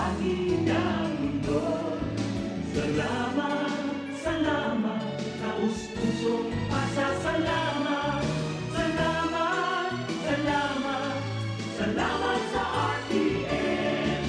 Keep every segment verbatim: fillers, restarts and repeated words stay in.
Aking mundo. Salamat, salamat, taos pusong pasasalamat. Salamat, salamat, salamat sa R T M.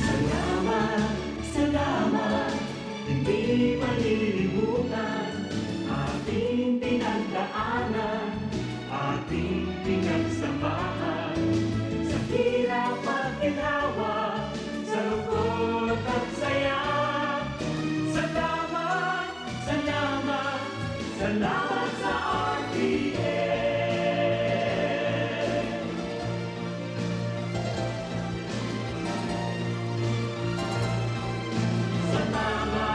Salamat, salamat, hindi malilimutan ating pinagdaanan, ating pinagsamahan, sa hirap at ginhawa, sa lungkot at saya. Salamat, salamat, salamat sa R T M. Salamat.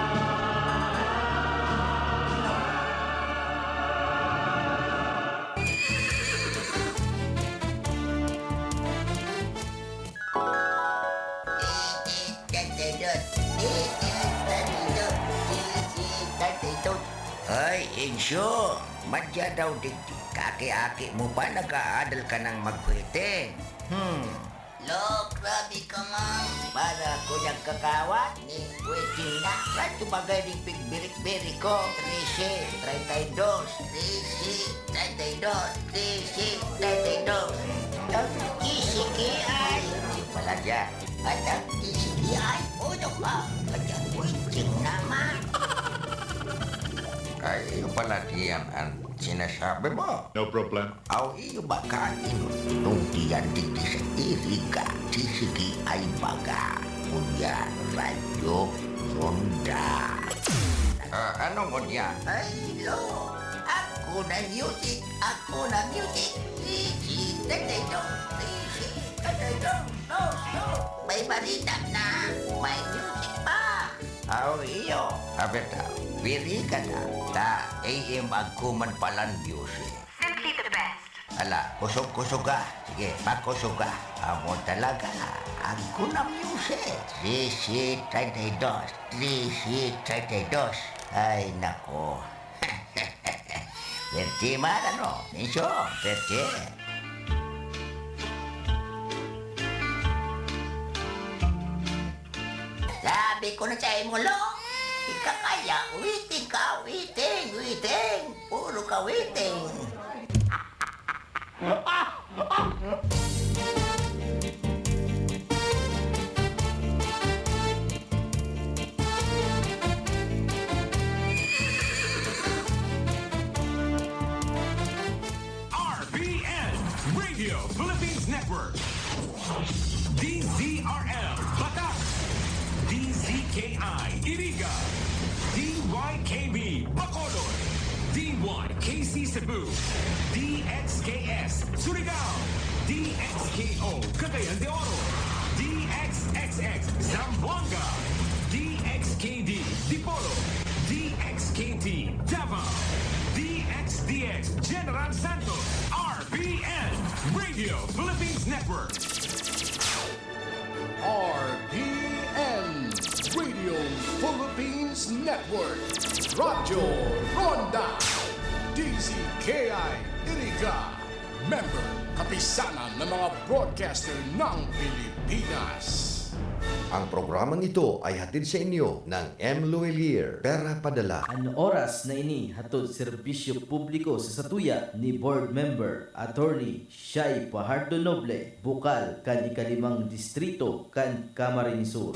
Hoy, Insyo! Madya daw digdi. Kaaki-aki mo pa, nag-aadal ka nang magwaiting. Hmm. Lo, grabe ka man. Para ko nagkakawat ni waiting na. Radyo bagay ding pigbirik-birik ko. Trese, treinta y dos. Trese, treinta y dos. Trese, treinta y dos. Ang T C K I. Yung pala dyan. At ang T C K I, uno pa. At ang waiting naman. Ay, yung pala diyan ang sinasabi mo. No problem. Aw, iyo ba kain? Nung diyan digdi sa Iriga, T C K I baga. Kunya, radyo, ronda. Ah, ano ngunyan? Ay, lo! Ako na music! Ako na music! Easy, tatay, no! Easy, tatay, no! No, no! May barita na! May music pa! Aw, iyo! Abet daw, piri ka na. Ta, A M agko man palan music. Simply the best. Ala, kusog-kusog ka. Sige, pakusog ka. Amo talaga. Agko na music. Trese treinta y dos. Trese treinta y dos. Ay, nako. Pwerte man, ano? Mention, pwerte. Sabi ko na sa imo, lo, di ka kaya, waiting ka, waiting, waiting. Puro ka waiting. R P N, Radio Philippines Network. D Z R L, Batac. D Z K I, Iriga. D Y K B, Bacolod. D Y K C Cebu. D X K S, Surigao. D X K O, Cagayan de Oro. D X X X, Zamboanga. D X K D, Dipolog. D X K T, Davao. D X D X, General Santos. R P N, Radio Philippines Network. R P N, Radio Philippines Network. Radyo Ronda. D Z K I Iriga. Member, Kapisanan ng mga Broadcaster ng Pilipinas. Ang programang ito ay hatid sa inyo ng M Luwilier, Pera Padala. An oras na ini hatod serbisyo publiko sa satuya ni Board Member Attorney Shai Fajardo Noble, bukal kan ikalimang distrito kan Camarines Sur.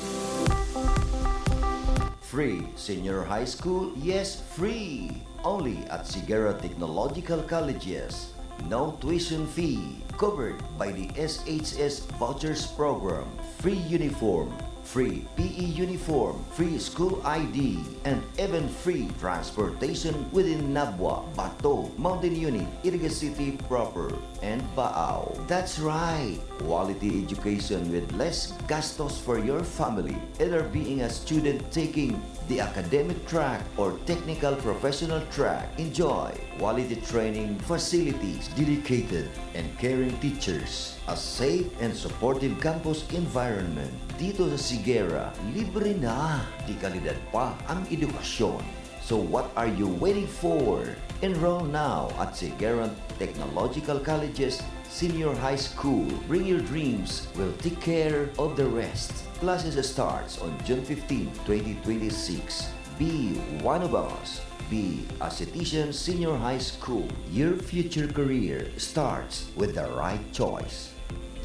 Free Senior High School? Yes, free! Only at Sigara Technological Colleges. No tuition fee. Covered by the S H S Vouchers Program. Free uniform. free P E uniform, free school I D, and even free transportation within Nabua, Bato, Mountain Unit, Iriga City proper, and Baao. That's right! Quality education with less gastos for your family, either being a student taking the academic track or technical professional track. Enjoy quality training facilities, dedicated and caring teachers, a safe and supportive campus environment. Dito sa Sigera, libre na, de kalidad pa ang edukasyon. So what are you waiting for? Enroll now at Sigera Technological College's Senior High School. Bring your dreams, we'll take care of the rest. Classes starts on June fifteen, twenty twenty-six. Be one of us. Be a Citizen Senior High School. Your future career starts with the right choice.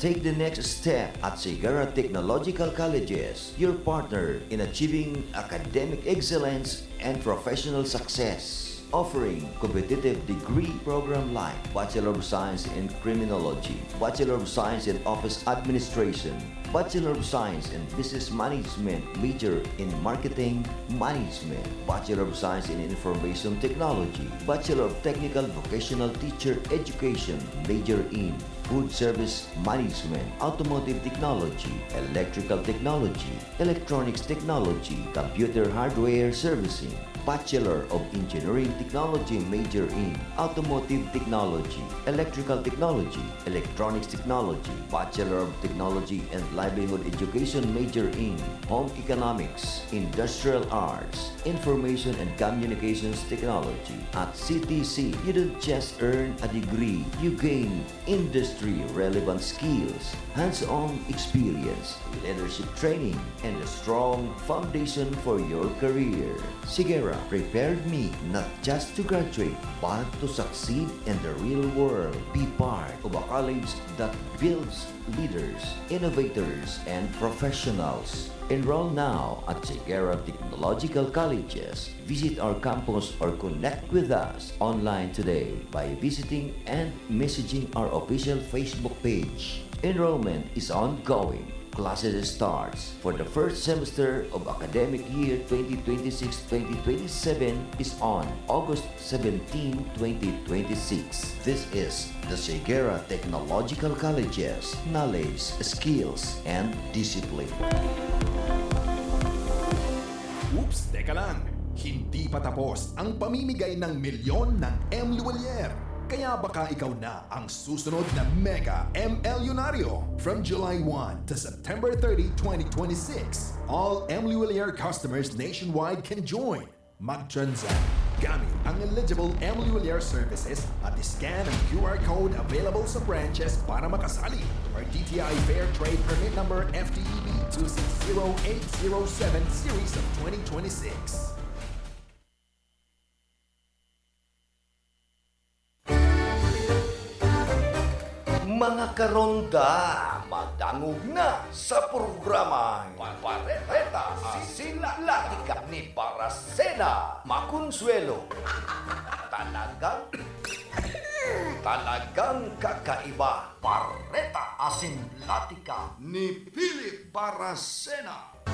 Take the next step at Sigera Technological Colleges, your partner in achieving academic excellence and professional success. Offering competitive degree program like Bachelor of Science in Criminology, Bachelor of Science in Office Administration, Bachelor of Science in Business Management, major in Marketing Management, Bachelor of Science in Information Technology, Bachelor of Technical Vocational Teacher Education, major in Food Service Management, Automotive Technology, Electrical Technology, Electronics Technology, Computer Hardware Servicing, Bachelor of Engineering Technology, major in Automotive Technology, Electrical Technology, Electronics Technology, Bachelor of Technology and Livelihood Education, major in Home Economics, Industrial Arts, Information and Communications Technology. At C T C, you don't just earn a degree, you gain industry-relevant skills, hands-on experience, leadership training, and a strong foundation for your career. Sigera prepared me not just to graduate, but to succeed in the real world. Be part of a college that builds leaders, innovators, and professionals. Enroll now at Sigera Technological Colleges. Visit our campus or connect with us online today by visiting and messaging our official Facebook page. Enrollment is ongoing. Classes starts for the first semester of academic year twenty twenty-six twenty twenty-seven is on August seventeen, twenty twenty-six. This is the Sigera Technological Colleges, knowledge, skills, and discipline. Oops, teka lang! Hindi pa tapos ang pamimigay ng milyon ng M Luwalier. Kaya baka ikaw na ang susunod na Mega M L Yunaryo. From July one to September thirty, twenty twenty-six, all M Luwalier customers nationwide can join. Mag-transact gamit ang eligible M Luwalier services at scan ang Q R code available sa branches para makasali. Or D T I Fair Trade Permit Number F T E B two six zero eight zero seven series of twenty twenty-six. Mga karonda, madangog na sa programang Bareta Asin Latika ni Barasena Maconsuelo. Talagang, talagang kakaiba. Bareta Asin Latika ni Philip Barasena.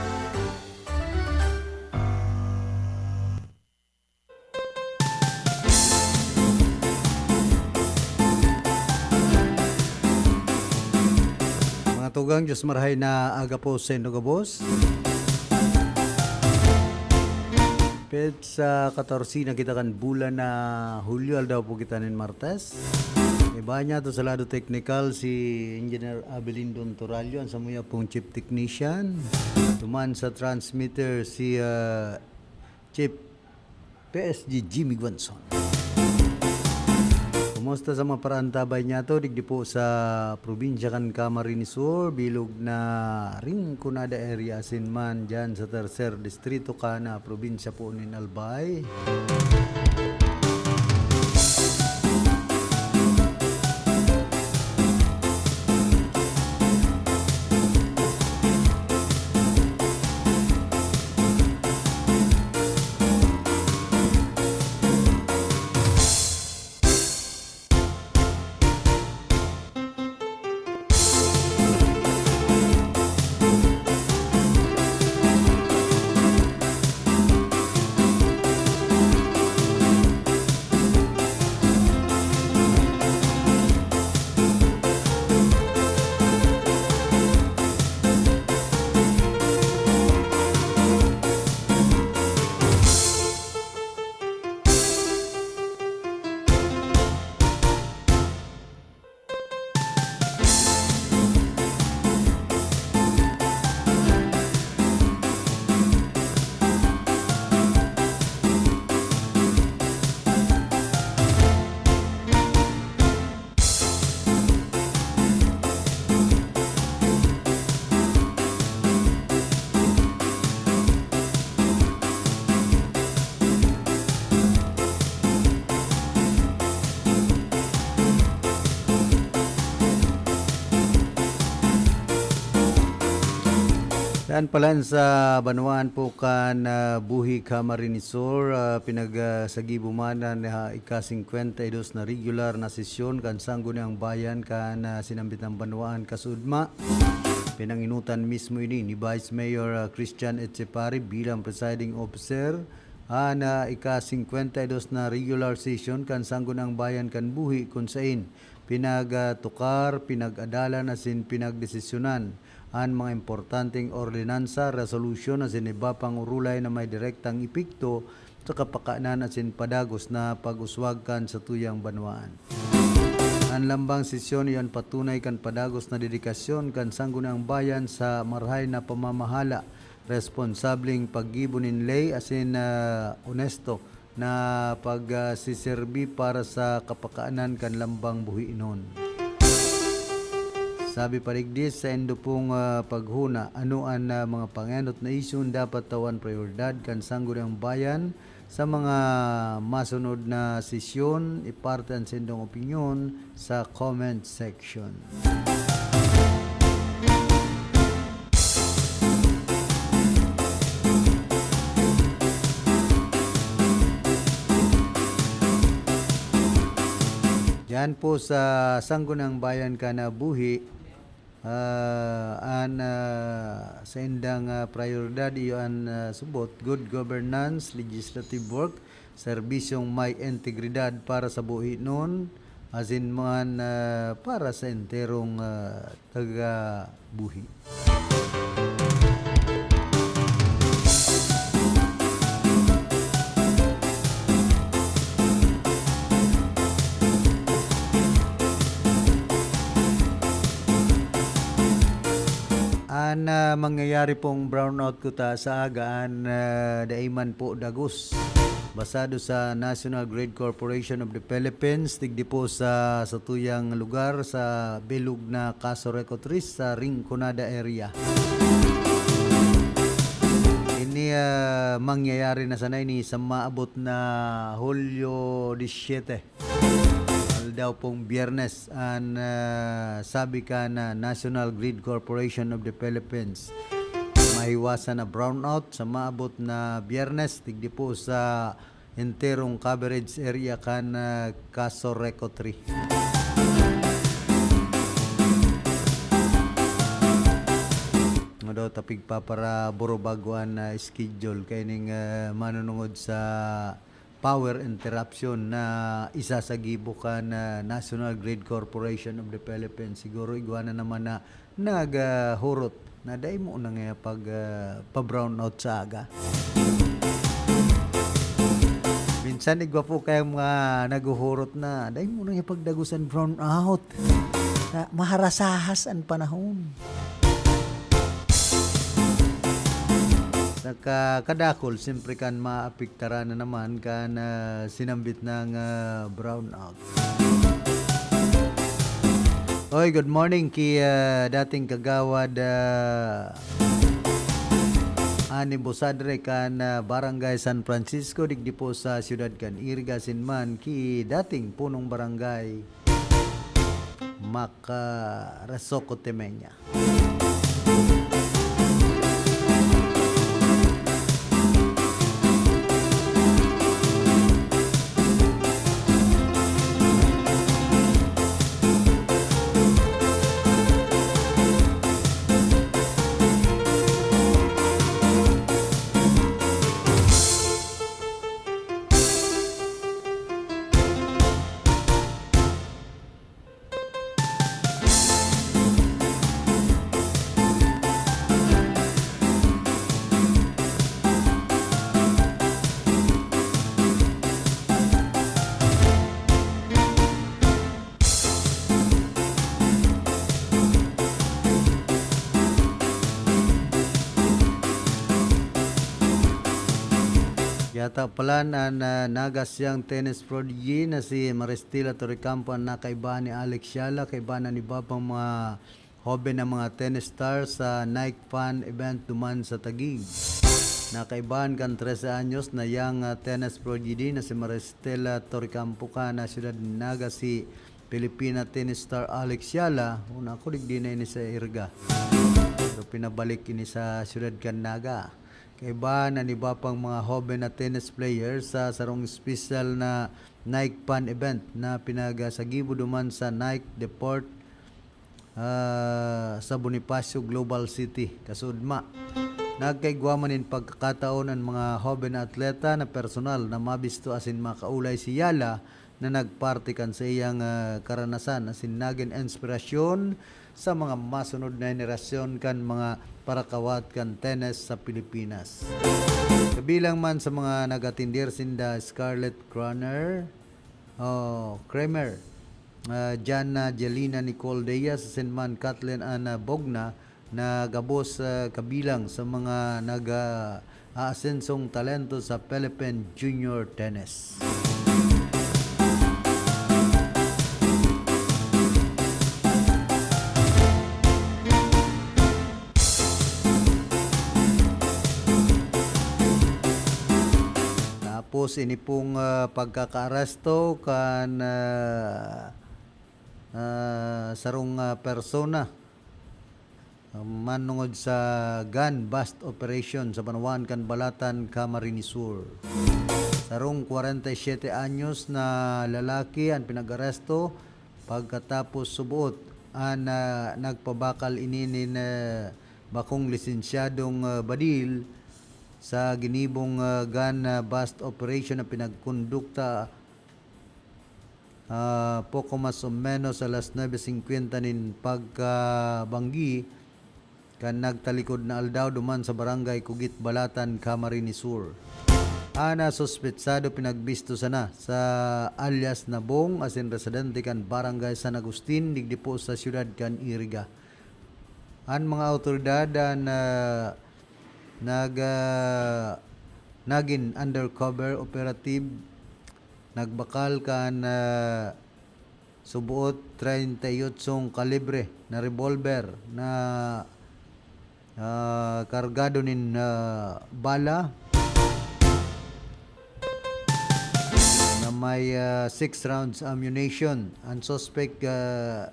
Mga tugang, Diyos marahay na aga po sa indo gabos. Petsa katorse na kita kan bulan na Hulyo, aldaw po kita nin Martes. Iba niya to sa lado teknikal si Engineer Abelindon Torallo, ang samuya pong Chief Technician. Tuman sa transmitter si, ah, Chief P S G Jimmy Guanzon. Kumusta sa mga paraantabay niya to? Digdi po sa probinsya kan Camarines Sur, bilog na Rinconada area, asin man dyan sa tercer distrito kan probinsya po nin Albay. An palan sa banwaan po kan, ah, Buhi, Camarines Sur, ah, pinagsagibo man an, ah, ika-singkwenta y dos na regular na sesyon kan Sangguniang Bayan kan, ah, sinambit na banwaan kasuodma. Pinanginutan mismo ini ni Vice Mayor, ah, Christian Etchepare bilang presiding officer. An, ah, ika-singkwenta y dos na regular session kan Sangguniang Bayan kan Buhi, kun sain pinagtukar, pinag-adalan asin pinagdesisyonan an mga importanteng ordinansa, resolusyon asin iba pang orolay na may direktang epekto sa kapakanan asin padagos na pag-uswag kan satuyang banwaan. An lambang sesyon iyo an patunay kan padagos na dedikasyon kan Sangguniang Bayan sa marahay na pamamahala, responsableng paggibo nin ley asin, ah, onesto na pagsiserbi para sa kapakanan kan lambang buhinon. Sabi pa digdi, saindo pong, ah, paghona, ano an, ah, mga pangenot na isyu na dapat tawan prioridad kan Sangguniang Bayan sa mga masunod na sesyon? Iparte an saindong opinyon sa comment section. Diyan po sa Sangguniang Bayan kan Buhi, ah, an, ah, saindang, ah, prioridad iyo an, ah, subot, good governance, legislative work, serbisyong may integridad para sa buhinon, asin man, ah, para sa enterong, ah, taga-Buhi. An, ah, mangyayari pong brownout kuta sa aga, an, ah, dai man po dagos. Basado sa National Grid Corporation of the Philippines, digdi po sa satuyang lugar sa bilog na Castro Recto Tres sa Rinconada area. Ini, ah, mangyayari na sana ini sa maabot na Hulyo disyete. Aldaw pong Biyernes, an, ah, sabi kan, ah, National Grid Corporation of the Philippines, mahiwasan na brownout sa maabot na Biyernes, digdi po sa enterong coverage area kan, ah, Castro Recto Tres. Nga daw ta pigpaparaburo bago an, ah, schedule kaining, ah, manunungod sa power interruption na isasagibo kan, ah, National Grid Corporation of the Philippines. Siguro igwa na naman na naghurot na dai mo na nga pag, ah, pa-brownout sa aga. Minsan igwa po kayang mga naghuhurot na, "Dai mo na nga pagdagos an brownout. Ta-, maharasahas an panahon." Saka kadakul, siyempre kan maapektaran na naman kan, ah, sinambit na nga brownout. Oy, good morning ki, ah, dating kagawad, ah, Ani Busadre kan, ah, Barangay San Francisco, digdi po sa siyudad kan Iriga, asin man ki dating punong barangay Mac, ah, Resoco Temeña. Yata palan an, ah, Naga Siang tennis prodigy na si Maristela Torrecampo an nakaibahan ni Alex Yala, kaibahan an iba pang mga hoben na mga tennis star sa Nike Fan event duman sa Taguig. Nakaibahan kan trese anyos na young, ah, tennis prodigy na si Maristela Torrecampo kan, ah, siyudad nin Naga si Filipina tennis star Alex Yala, una ako digdi na ini sa Iriga. Pero pinabalik ini sa siyudad kan Naga. Kaiba na iba pang mga hoben na tennis players sa sarong espesyal na Nike Fan event na pinagasagibo duman sa Nike Deport, ah, sa Bonifacio Global City, kasuodma. Nagkaigwa man nin pagkakataon an mga hoben na atleta na personal na mabisto asin makaulay si Yala na nagparte kan saiyang, ah, karanasan asin nagin inspirasyon sa mga masunod na henerasyon kan mga parakawat kan tennis sa Pilipinas. Kabilang man sa mga nag-atindir sinda Scarlett Kramer, oh, Kramer, ah, Jana Jelina Nicole Diaz, asin man Kathleen Anna Bogna, na gabos, ah, kabilang sa mga nag-aasensong talento sa Philippine Junior Tennis. Tapos ini pong, ah, pagkakaaresto kan, ah, ah, sarong, ah, persona, ah, manongod sa gun bust operation sa banwaan kan Balatan, Camarines Sur. Sarong kwarenta y siyete anyos na lalaki an pinag-aresto pagkatapos suboot an, ah, nagpabakal ini nin, ah, bakong lisensyadong, ah, badil sa ginibong, ah, gun, ah, bust operation na pinagkondukta, ah, poko mas o menos alas nuebe singkwenta nin pagkabanggi kan nagtalikod na aldaw duman sa Barangay Kugit, Balatan, Camarines Sur. An nasuspetsado pinagbisto sana sa alias na Bong asin residente kan Barangay San Agustin, digdi po sa siyudad kan Iriga. An mga awtoridad an, ah, nag, ah, nagin undercover operative, nagbakal kan, ah, suboot treinta y ocho kalibre na revolver na, ah, kargado nin, ah, bala na may, ah, six rounds ammunition. An suspek, ah,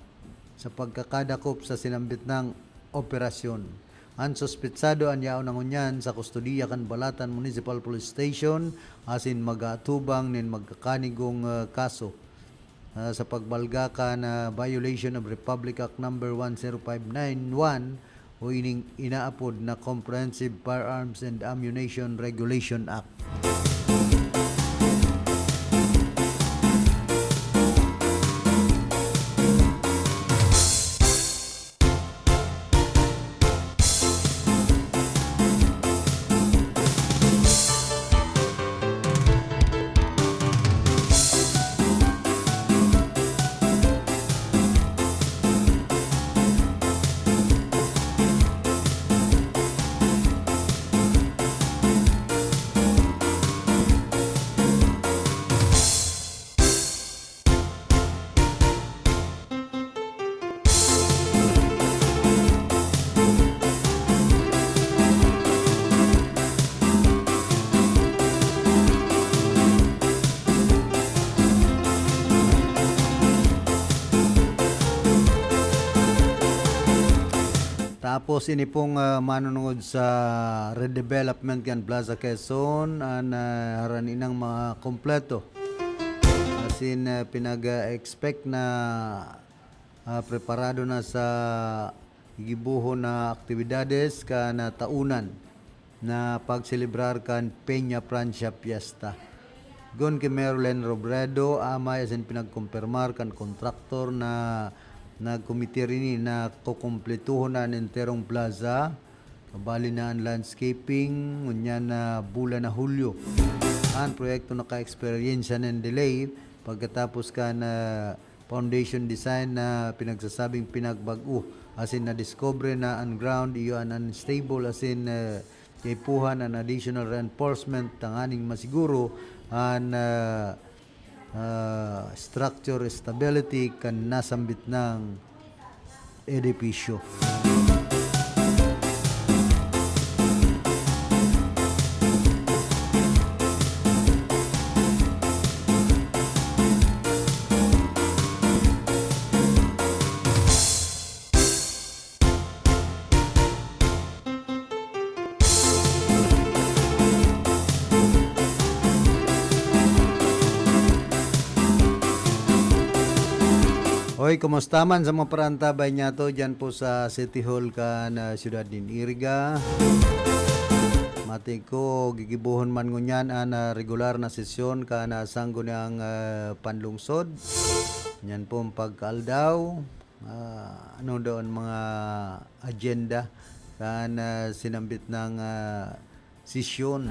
sa pagkakadakop sa sinambit nang operasyon. An suspetsado an yaon na ngunyan sa kustodiya kan Balatan Municipal Police Station asin mag-aatubang nin magkakanigong, ah, kaso, ah, sa pagbalga kan, ah, violation of Republic Act Number one zero five nine one o ining inaapod na Comprehensive Firearms and Ammunition Regulation Act. Tapos ini pong, ah, manunungod sa redevelopment kan Plaza Quezon, an, ah, harani nang makompleto. Asin, ah, pinag-expect na, ah, preparado na sa gigibohon na aktibidades kan, ah, taonan na pagselebrar kan Peña Francia Fiesta. Gun ki Marilyn Robredo, amay asin pinagkumpirmar kan kontraktor na nagkomitir ini na kukumplituhon na an enterong plaza, kabali na an landscaping, ngunyan na bulan na Hulyo. An proyekto naka-eksperyensya nin delay pagkatapos kan, ah, foundation design na pinagsasabing pinagbag-o, asin nadiskubre na an ground iyo an unstable asin, ah, kaipuhan an additional reinforcement tanganing masiguro an, ah, ah, structure stability kan nasambit nang edipisyo. Kumusta man sa mga parantabay niyato diyan po sa City Hall kan, ah, siyudad nin Iriga? Mati ko, gigibohon man ngunyan an, ah, regular na sesyon kan, ah, Sangguniang, ah, Panlungsod. Yan po ang pagkaaldaw. Ah, ano daw ang mga agenda kan, ah, sinambit ng, ah, sesyon.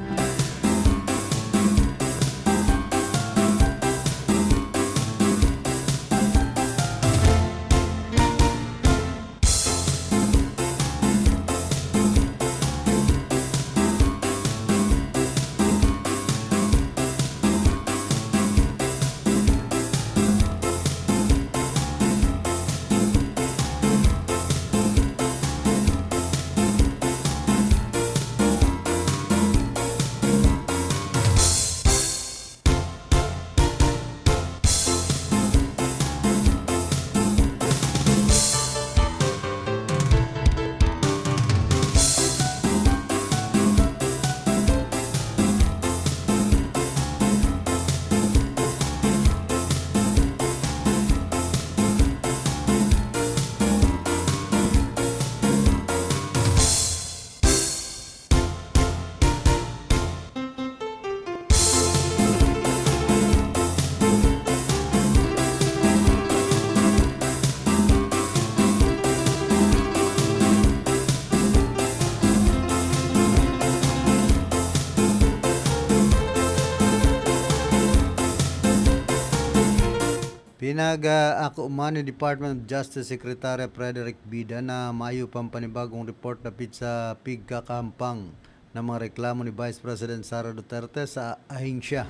Pinag-ako man ni Department of Justice Secretary Frederick Bida na mayo pang panibagong report dapit sa pigkakahampang na mga reklamo ni Vice President Sara Duterte sa ahensya.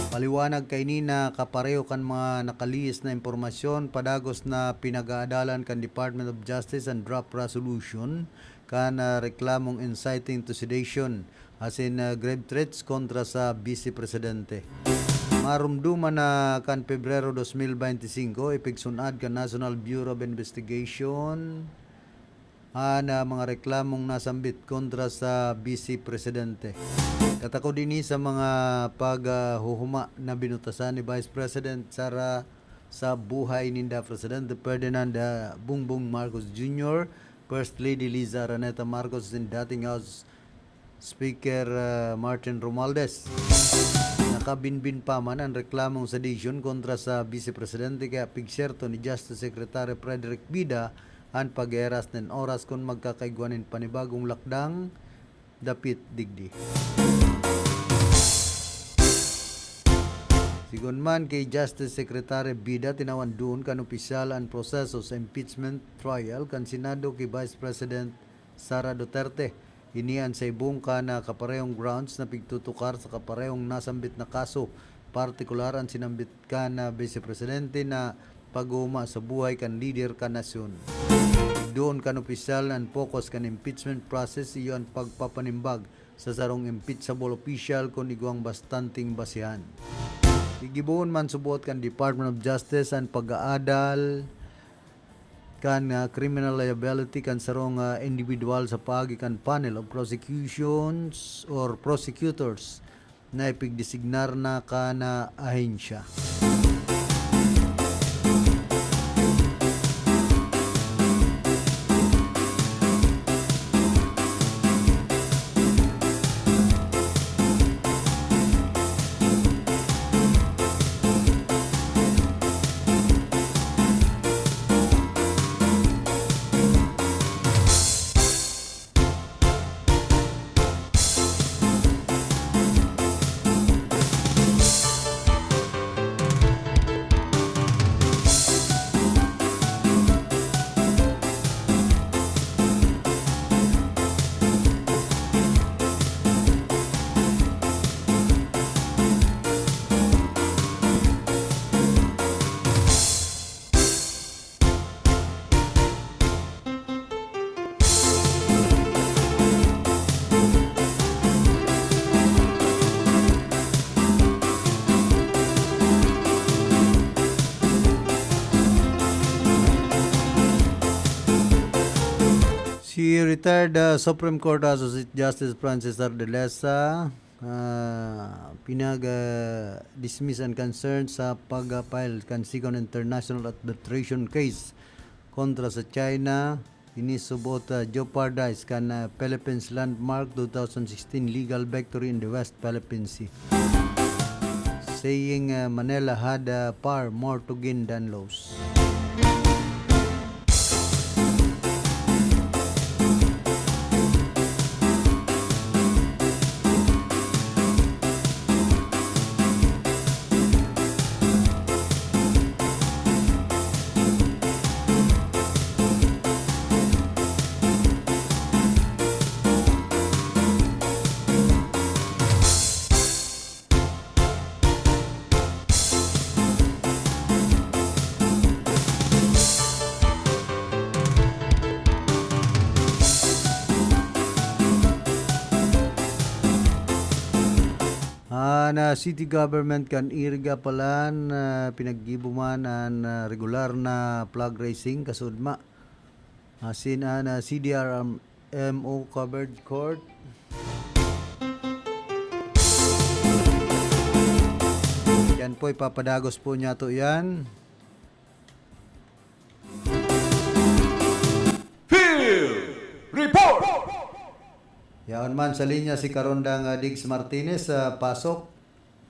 Paliwanag kaini na kapareho kan mga nakalihis na impormasyon, padagos na pinag-aadalan kan Department of Justice an draft resolution kan, ah, reklamong inciting to sedition asin, ah, grave threats kontra sa Vice Presidente. Marumduman na kan Pebrero dos mil beinti singko, ipigsun-ad kan National Bureau of Investigation an, ah, mga reklamong nasambit kontra sa Vice Presidente. Katakod ini sa mga paghuhuma na binutasan ni Vice President Sara sa buhay ninda Presidente Ferdinand, ah, Bongbong Marcos Junior, First Lady Liza Araneta Marcos, and dating House Speaker, ah, Martin Romualdez. Nakabinbin pa man an reklamong sedition kontra sa Vice Presidente, kaya pigserto ni Justice Secretary Frederick Bida an pagheras nin oras kun magkakaigwa nin panibagong lakdang dapit digdi. Sigon man ki Justice Secretary Bida, tinawan duon kan opisyal an proseso sa impeachment trial kan Senado ki Vice President Sara Duterte. Ini an sa ibong kan, ah, kaparehong grounds na pigtutukar sa kaparehong nasambit na kaso, partikular an sinambit kan, ah, Vice Presidente na paghuhuma sa buhay kan lider kan nasyon. Igdoon kan opisyal na an focus kan impeachment process iyo an pagpapanimbag sa sarong impeachable official kun igwang bastanteng basehan. Gigibohon man subot kan Department of Justice an pag-aadal kan, ah, criminal liability kan sarong, ah, individual sa paagi kan panel of prosecutions or prosecutors na ipigdesignar na kan, ah, ahensya. Si retired, ah, Supreme Court Associate Justice Francis Ardilesa, ah, pinag, ah, dismiss an concern sa pag-file kan Second International Arbitration Case kontra sa China. Ini subot, ah, jeopardize kan, ah, Philippines landmark two thousand sixteen legal victory in the West Philippine Sea, saying, ah, Manila had, ah, far more to gain than lose. An, ah, city government kan Iriga palan, ah, pinaggibo man an, ah, regular na flag raising kasudma. Asin an, ah, C D R M O covered court. Yan po, ipapadagos po niya to yan. Field Report! Yaon man sa linya si Karondang, ah, Diggs Martinez, ah, pasok.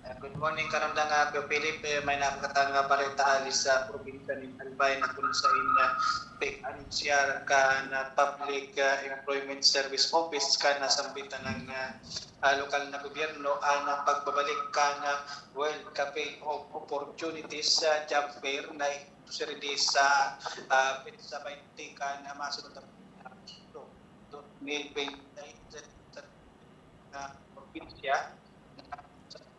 Ah, good morning, Karondang, ah, Kuya Philip. Eh, may nakakatang, ah, balita hali sa probinsya nin Albay na kung sain, ah, pig-anunsiyar kan, ah, Public, ah, Employment Service Office kan, ah, sambitan ng, ah, ah, lokal na gobyerno ang, ah, pagbabalik kan, ah, World Cafe of Opportunities, ah, Job Fair na ito sa, ah, petsa baynte kan, ah, masunod na, ah, dos mil baynte sa, sa, na probinsya na,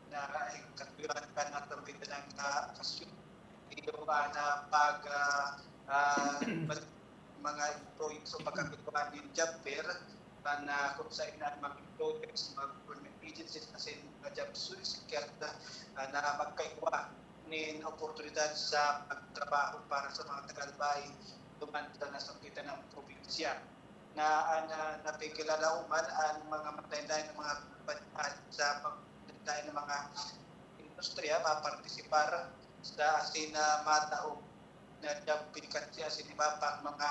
na, eh, katuyuan kan atong ng, ah, okasyon. Iyo, ah, na pag, ah, ah, mga employees o pagkakagawaan nin job fair, kan, ah, kung sain an mga employers, mga government agencies, asin mga job seekers na, ah, na magkaigwa nin oportunidad sa pagtrabaho para sa mga taga-Albay duman sa nasambitan na probinsya. Na an, ah, napikilalaoman an mga mataynay na mga kumpanya sa pagtayo ng mga industriya mapartisipar sa asin na matao na job vacancy asin iba pang mga,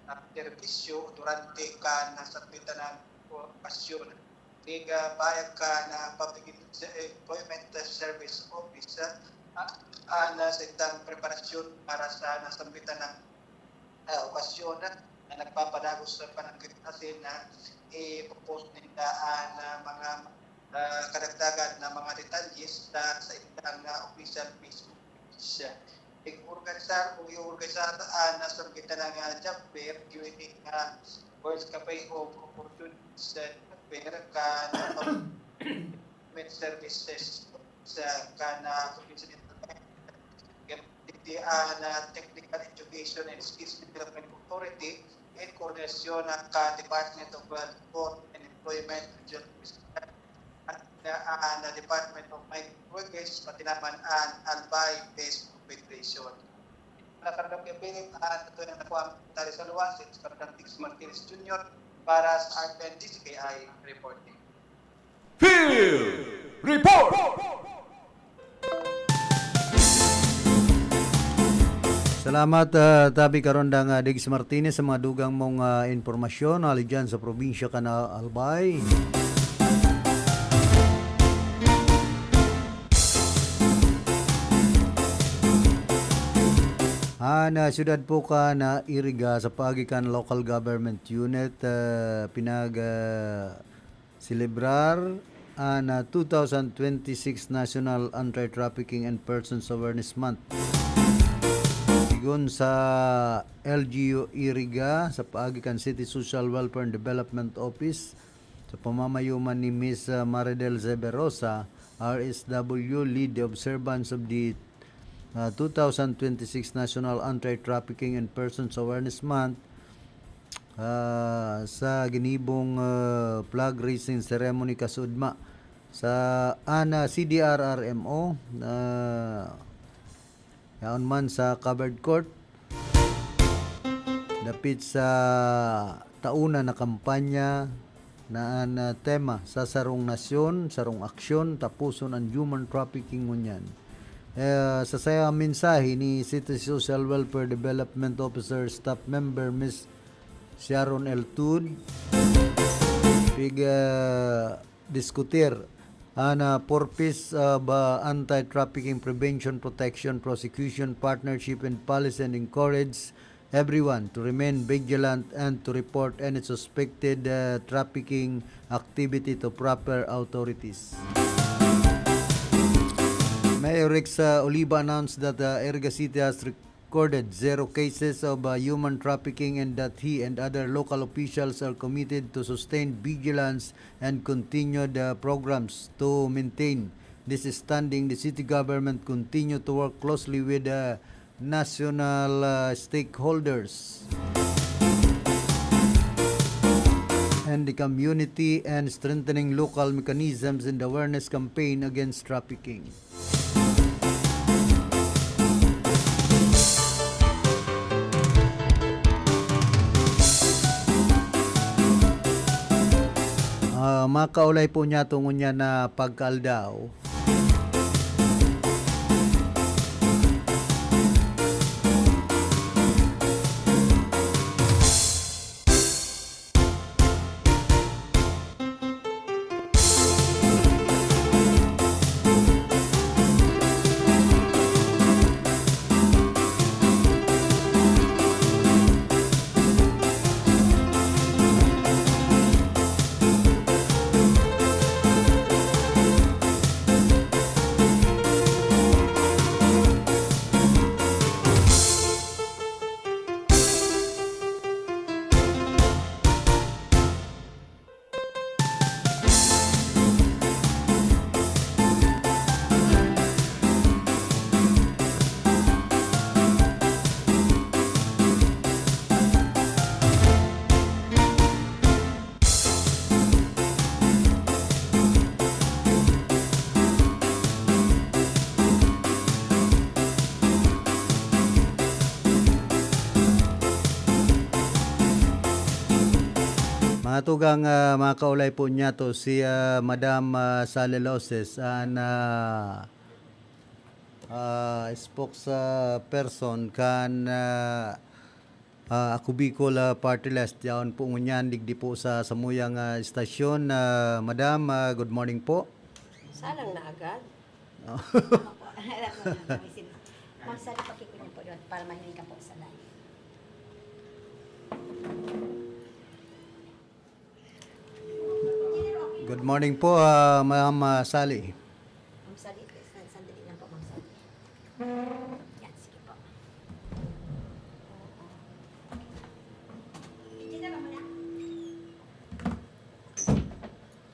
ah, serbisyo durante kan nasambitan na okasyon. Ning, ah, bayag kan, ah, Public Employment Service Office, ah, an, ah, saindang preparasyon para sa nasambitan na, ah, okasyon na nagpapadagos sa pananggit asin na i-propose ninda an, ah, mga, ah, kadagdagan na mga detalye sa saindang, ah, official Facebook page. Nag-organisar o i-organisar an nasambitan na job fair during, ah, World Cafe of Opportunities, ah, Fair kan Government Services sa kan, ah, probinsya nin Albay. Gamitin an, ah, Technical Education and Skills Development Authority in coordination kan Department of Workforce and Employment Regional Office at, ah, an Department of Migrant Workers, pati naman an Albay Best Federation. Para kan Kuya Philip, ah, ito na nakuha ang komentaryo sa luwas, it's Captain Dix Martinez Junior para sa R P N D C K I Reporting. Field Report! Salamat, ah, tabi Karondang, ah, Diggs Martinez sa mga dugang mong, ah, impormasyon hali dyan sa probinsya kan Albay. An, ah, siyudad po kan Iriga sa paagi kan local government unit, ah, pinag, ah, selebrar an, ah, two thousand twenty-six National Anti-Trafficking and Persons Awareness Month. Sigon sa L G U Iriga, sa paagi kan City Social Welfare and Development Office, sa pamamayo man ni Miss, ah, Maridel Zeberosa, R S W, lead the observance of the, ah, two thousand twenty-six National Anti-Trafficking and Persons Awareness Month, ah, sa ginibong, ah, flag raising ceremony kasudma sa an, ah, C D R R M O, ah, yaon man sa covered court. Dapit sa tauna na kampanya na an, ah, tema, "Sa sarong nasyon, sarong aksyon, taposon an human trafficking ngunyan." Eh, sa saya mensahe ni City Social Welfare Development Officer Staff Member Miss Sharon L Tud, pig, ah, diskutir an, ah, purpose of, ah, anti-trafficking prevention, protection, prosecution, partnership, and policy, and encourage everyone to remain vigilant and to report any suspected, ah, trafficking activity to proper authorities. Mayor Rex, ah, Oliva announced that, ah, Iriga City has recorded zero cases of, ah, human trafficking and that he and other local officials are committed to sustain vigilance and continued, ah, programs to maintain this standing. The city government continue to work closely with, ah, national, ah, stakeholders and the community and strengthening local mechanisms in the awareness campaign against trafficking. Ah, makaulay po niya tungon niya na pagkaaldaw. Mga tugang, ah, mga kaulay po niya to, si, ah, Madam, ah, Sally Loses, an, ah, ah, spokesperson kan, ah, ah, Ako Bicol, ah, Party List. Yaon po ngunyan, digdi po sa samuyang, ah, istasyon. Ah, Madam, ah, good morning po. Salang na agad. Oh. Opo. Alam mo na, may sin-, Ma'am Sally, pakikunin po doon para mahiling ka po sa live. Good morning po, ah, Ma'am, ah, Sally. Ma'am Sally, please, sandali lang po, Ma'am Sally. Yan, sige po.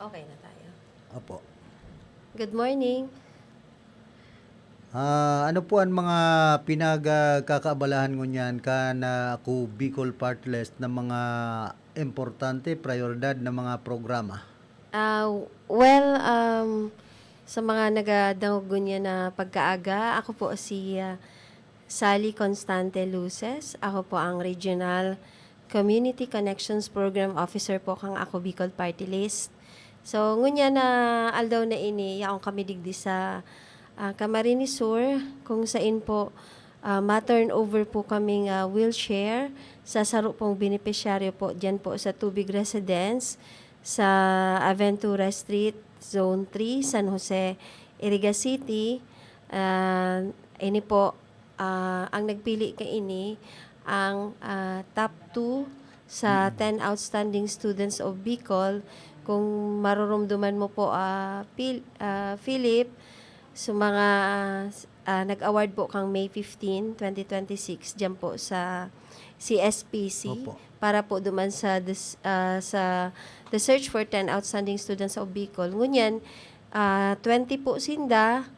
Okay na tayo. Opo. Good morning. Ah, ano po an mga pinagkakaabalahan ngunyan kan, ah, Ako Bicol Party List na mga importante, prayoridad na mga programa? Ah, well, um, sa mga nagadangog ngunyan na pagkaaga, ako po si, ah, Sally Constante Luces. Ako po ang Regional Community Connections Program Officer po kan Ako Bicol Party List. So, ngunyan na aldaw na ini, yaon kami digdi sa, ah, Camarines Sur, kung sain po, ah, ma-turn over po kaming, ah, wheelchair sa saro pong benepisyaryo po diyan po sa Tubig Residence sa Aventura Street, Zone three, San Jose, Iriga City. Ah, ini po, ah, ang nagpili kaini, ang, ah, top two sa Mm. ten outstanding students of Bicol. Kung marurumduman mo po, ah, Pil-, ah, Philip, so mga, ah, nag-award po kang May fifteen, twenty twenty-six, diyan po sa C S P C Opo. para po duman sa des-, ah, sa The Search for ten Outstanding Students of Bicol. Ngunyan, ah, twenty po sinda,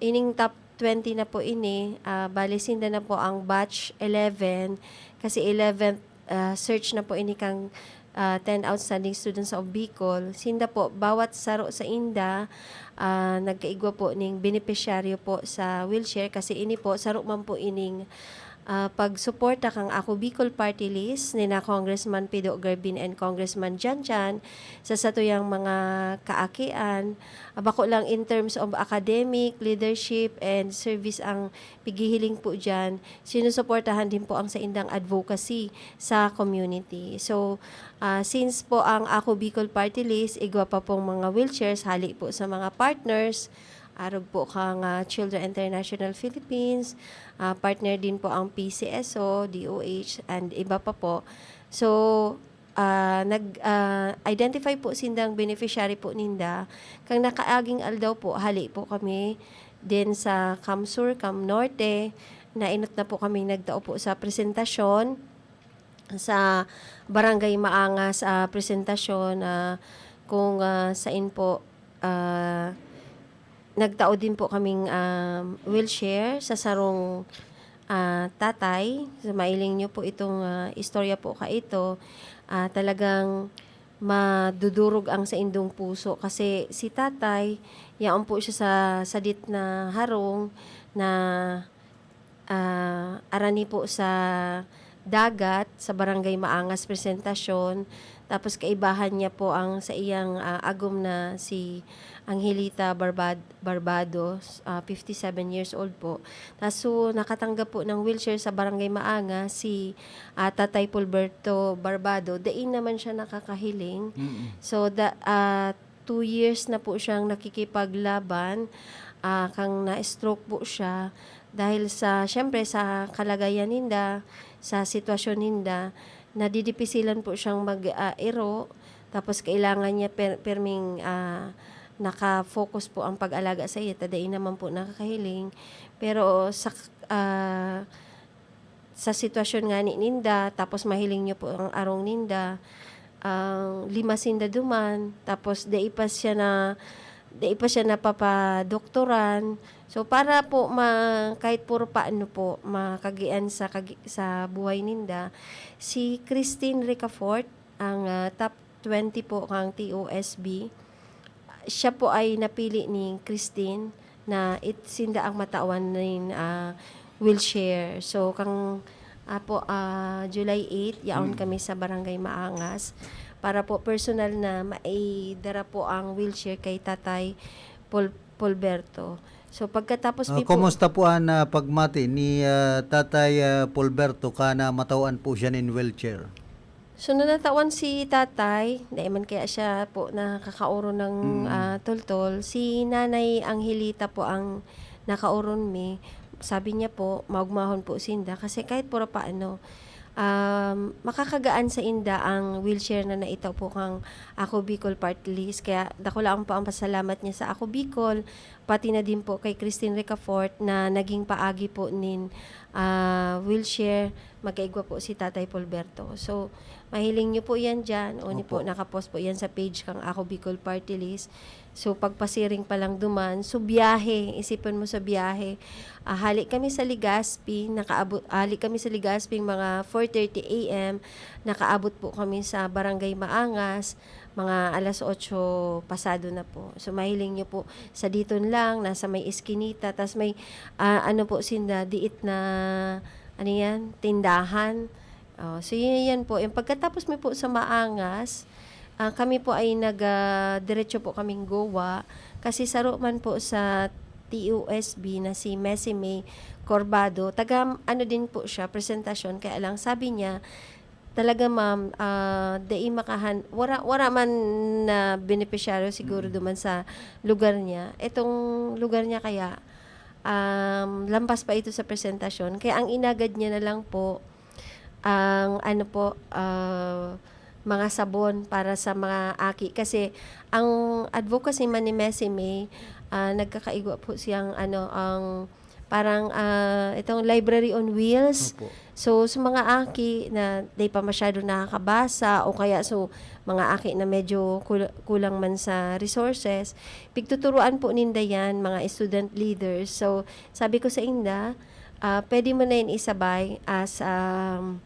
ining top twenty na po ini, ah, bale sinda na po ang batch eleven, kasi eleventh, ah, search na po ini kang, ah, ten Outstanding Students of Bicol. Sinda po, bawat saro sa inda, ah, nagkaigwa po ning benepisyaryo po sa wheelchair, kasi ini po, saro man po ining, ah, pagsuporta kan Ako Bicol Party List nina Congressman Pido Gerbin and Congressman Jan Jan sa satuyang mga kaakian, ah, bako lang in terms of academic, leadership, and service ang pighihiling po diyan, sinusuportahan din po ang saindang advocacy sa community. So, ah, since po ang Ako Bicol Party List, igwa pa pong mga wheelchairs, hali po sa mga partners, arog po kang, ah, Children International Philippines, ah, partner din po ang P C S O, D O H, and iba pa po. So, ah, nag, ah, identify po sindang beneficiary po ninda. Kang nakaaging aldaw po, hali po kami din sa Cam Sur, Cam Norte. Nainot na po kaming nagtao po sa presentasyon sa Barangay Maangas, ah, presentasyon, ah, kung, ah, sain po, ah, nagtao din po kaming, um, wheelchair sa sarong, ah, tatay. So, mailing niyo po itong, ah, istorya po kaito. Ah, talagang madudurog ang saindong puso kasi si tatay, yaon po siya sa sadit na harong na, ah, arani po sa dagat, sa Barangay Maangas presentasyon. Tapos kaibahan niya po ang sa iyang, ah, agom na si Angelita Barbad-, Barbado, ah, fifty-seven years old po. Tas so, nakatanggap po ng wheelchair sa Barangay Maangas si, ah, Tatay Pulberto Barbado. Dai naman siya nakakahiling. Mm. So, da-, ah, two years na po siyang nakikipaglaban, ah, kang na-stroke po siya. Dahil sa, siyempre, sa kalagayan ninda, sa sitwasyon ninda, nadidipisilan po siyang mag, ah, iro. Tapos kailangan niya per-, perming, ah, naka-focus po ang pag-alaga sa iya, ta dai naman po nakakahiling. Pero sa, ah, sa sitwasyon ngani ninda, tapos mahiling niyo po ang arong ninda, ang lima sinda duman, tapos dai pa siya na, dai pa siya napapadoktoran. So, para po ma-, kahit puro paano po, makagian sa kagi-, sa buhay ninda, si Christine Ricafort, ang, ah, top twenty po kang T O S B, siya po ay napili ni Christine na it-, sinda ang matawan nin, ah, wheelchair. So, kang, ah, po, ah, July eight, yaon Mm. kami sa Barangay Maangas para po personal na maidara po ang wheelchair kay Tatay Pol-, Polberto. So, pagkatapos Ah, mi po kumusta po ang, ah, pagmati ni, ah, Tatay, ah, Polberto ka na matawan po siya nin wheelchair? So, nung natawan si tatay, dai man kaya siya po nakakaoron ng, Mm. ah, toltol. Si Nanay Angelita po ang nakaoron mi. Sabi niya po, maugmahon po sinda kasi kahit puro paano, um, makakagaan sa inda ang wheelchair na naitaw po kang Ako Bicol Party List. Kaya dakula ang po ang pasalamat niya sa Ako Bicol, pati na din po kay Christine Ricafort na naging paagi po nin, ah, wheelchair. Magkaigwa po si Tatay Polberto. So, mahiling niyo po yan dyan. Uni po, Opo. nakapost po yan sa page kang Ako Bicol Party List. So, pagpasiring pa lang duman. So, biyahe. Isipon mo sa biyahe. Ah, hali kami sa Legazpi, nakaabot, hali kami sa Legazpi mga four thirty A M. Nakaabot po kami sa Barangay Maangas, mga alas otso pasado na po. So, mahiling niyo po, sa diton lang, nasa may eskinita, tas may, ah, ano po sinda, diit na, ano yan, tindahan. Oh, so, yun, yan po. Yung pagkatapos mi po sa Maangas, ah, kami po ay nag, ah, diretso po kaming Goa. Kasi saro man po sa T O S B na si Messi May Corbado, taga, ano din po siya, presentasyon. Kaya lang, sabi niya, talaga, ma'am, ah, dai makahan-, wara, wara man na benepisyaryo siguro Mm. duman sa lugar niya. Itong lugar niya kaya, um, lampas pa ito sa presentasyon. Kaya ang inagad niya na lang po, ang ano po, ah, mga sabon para sa mga aki. Kasi ang advocacy man ni Messi May, ah, nagkakaigwa po siyang ano, ang parang, ah, itong library on wheels. Opo. So, sa mga aki na di pa masyado nakakabasa o kaya so, mga aki na medyo kul-, kulang man sa resources, pigtuturuan po ninda yan, mga student leaders. So, sabi ko sa inda, ah, pwede mo na yan isabay as, um,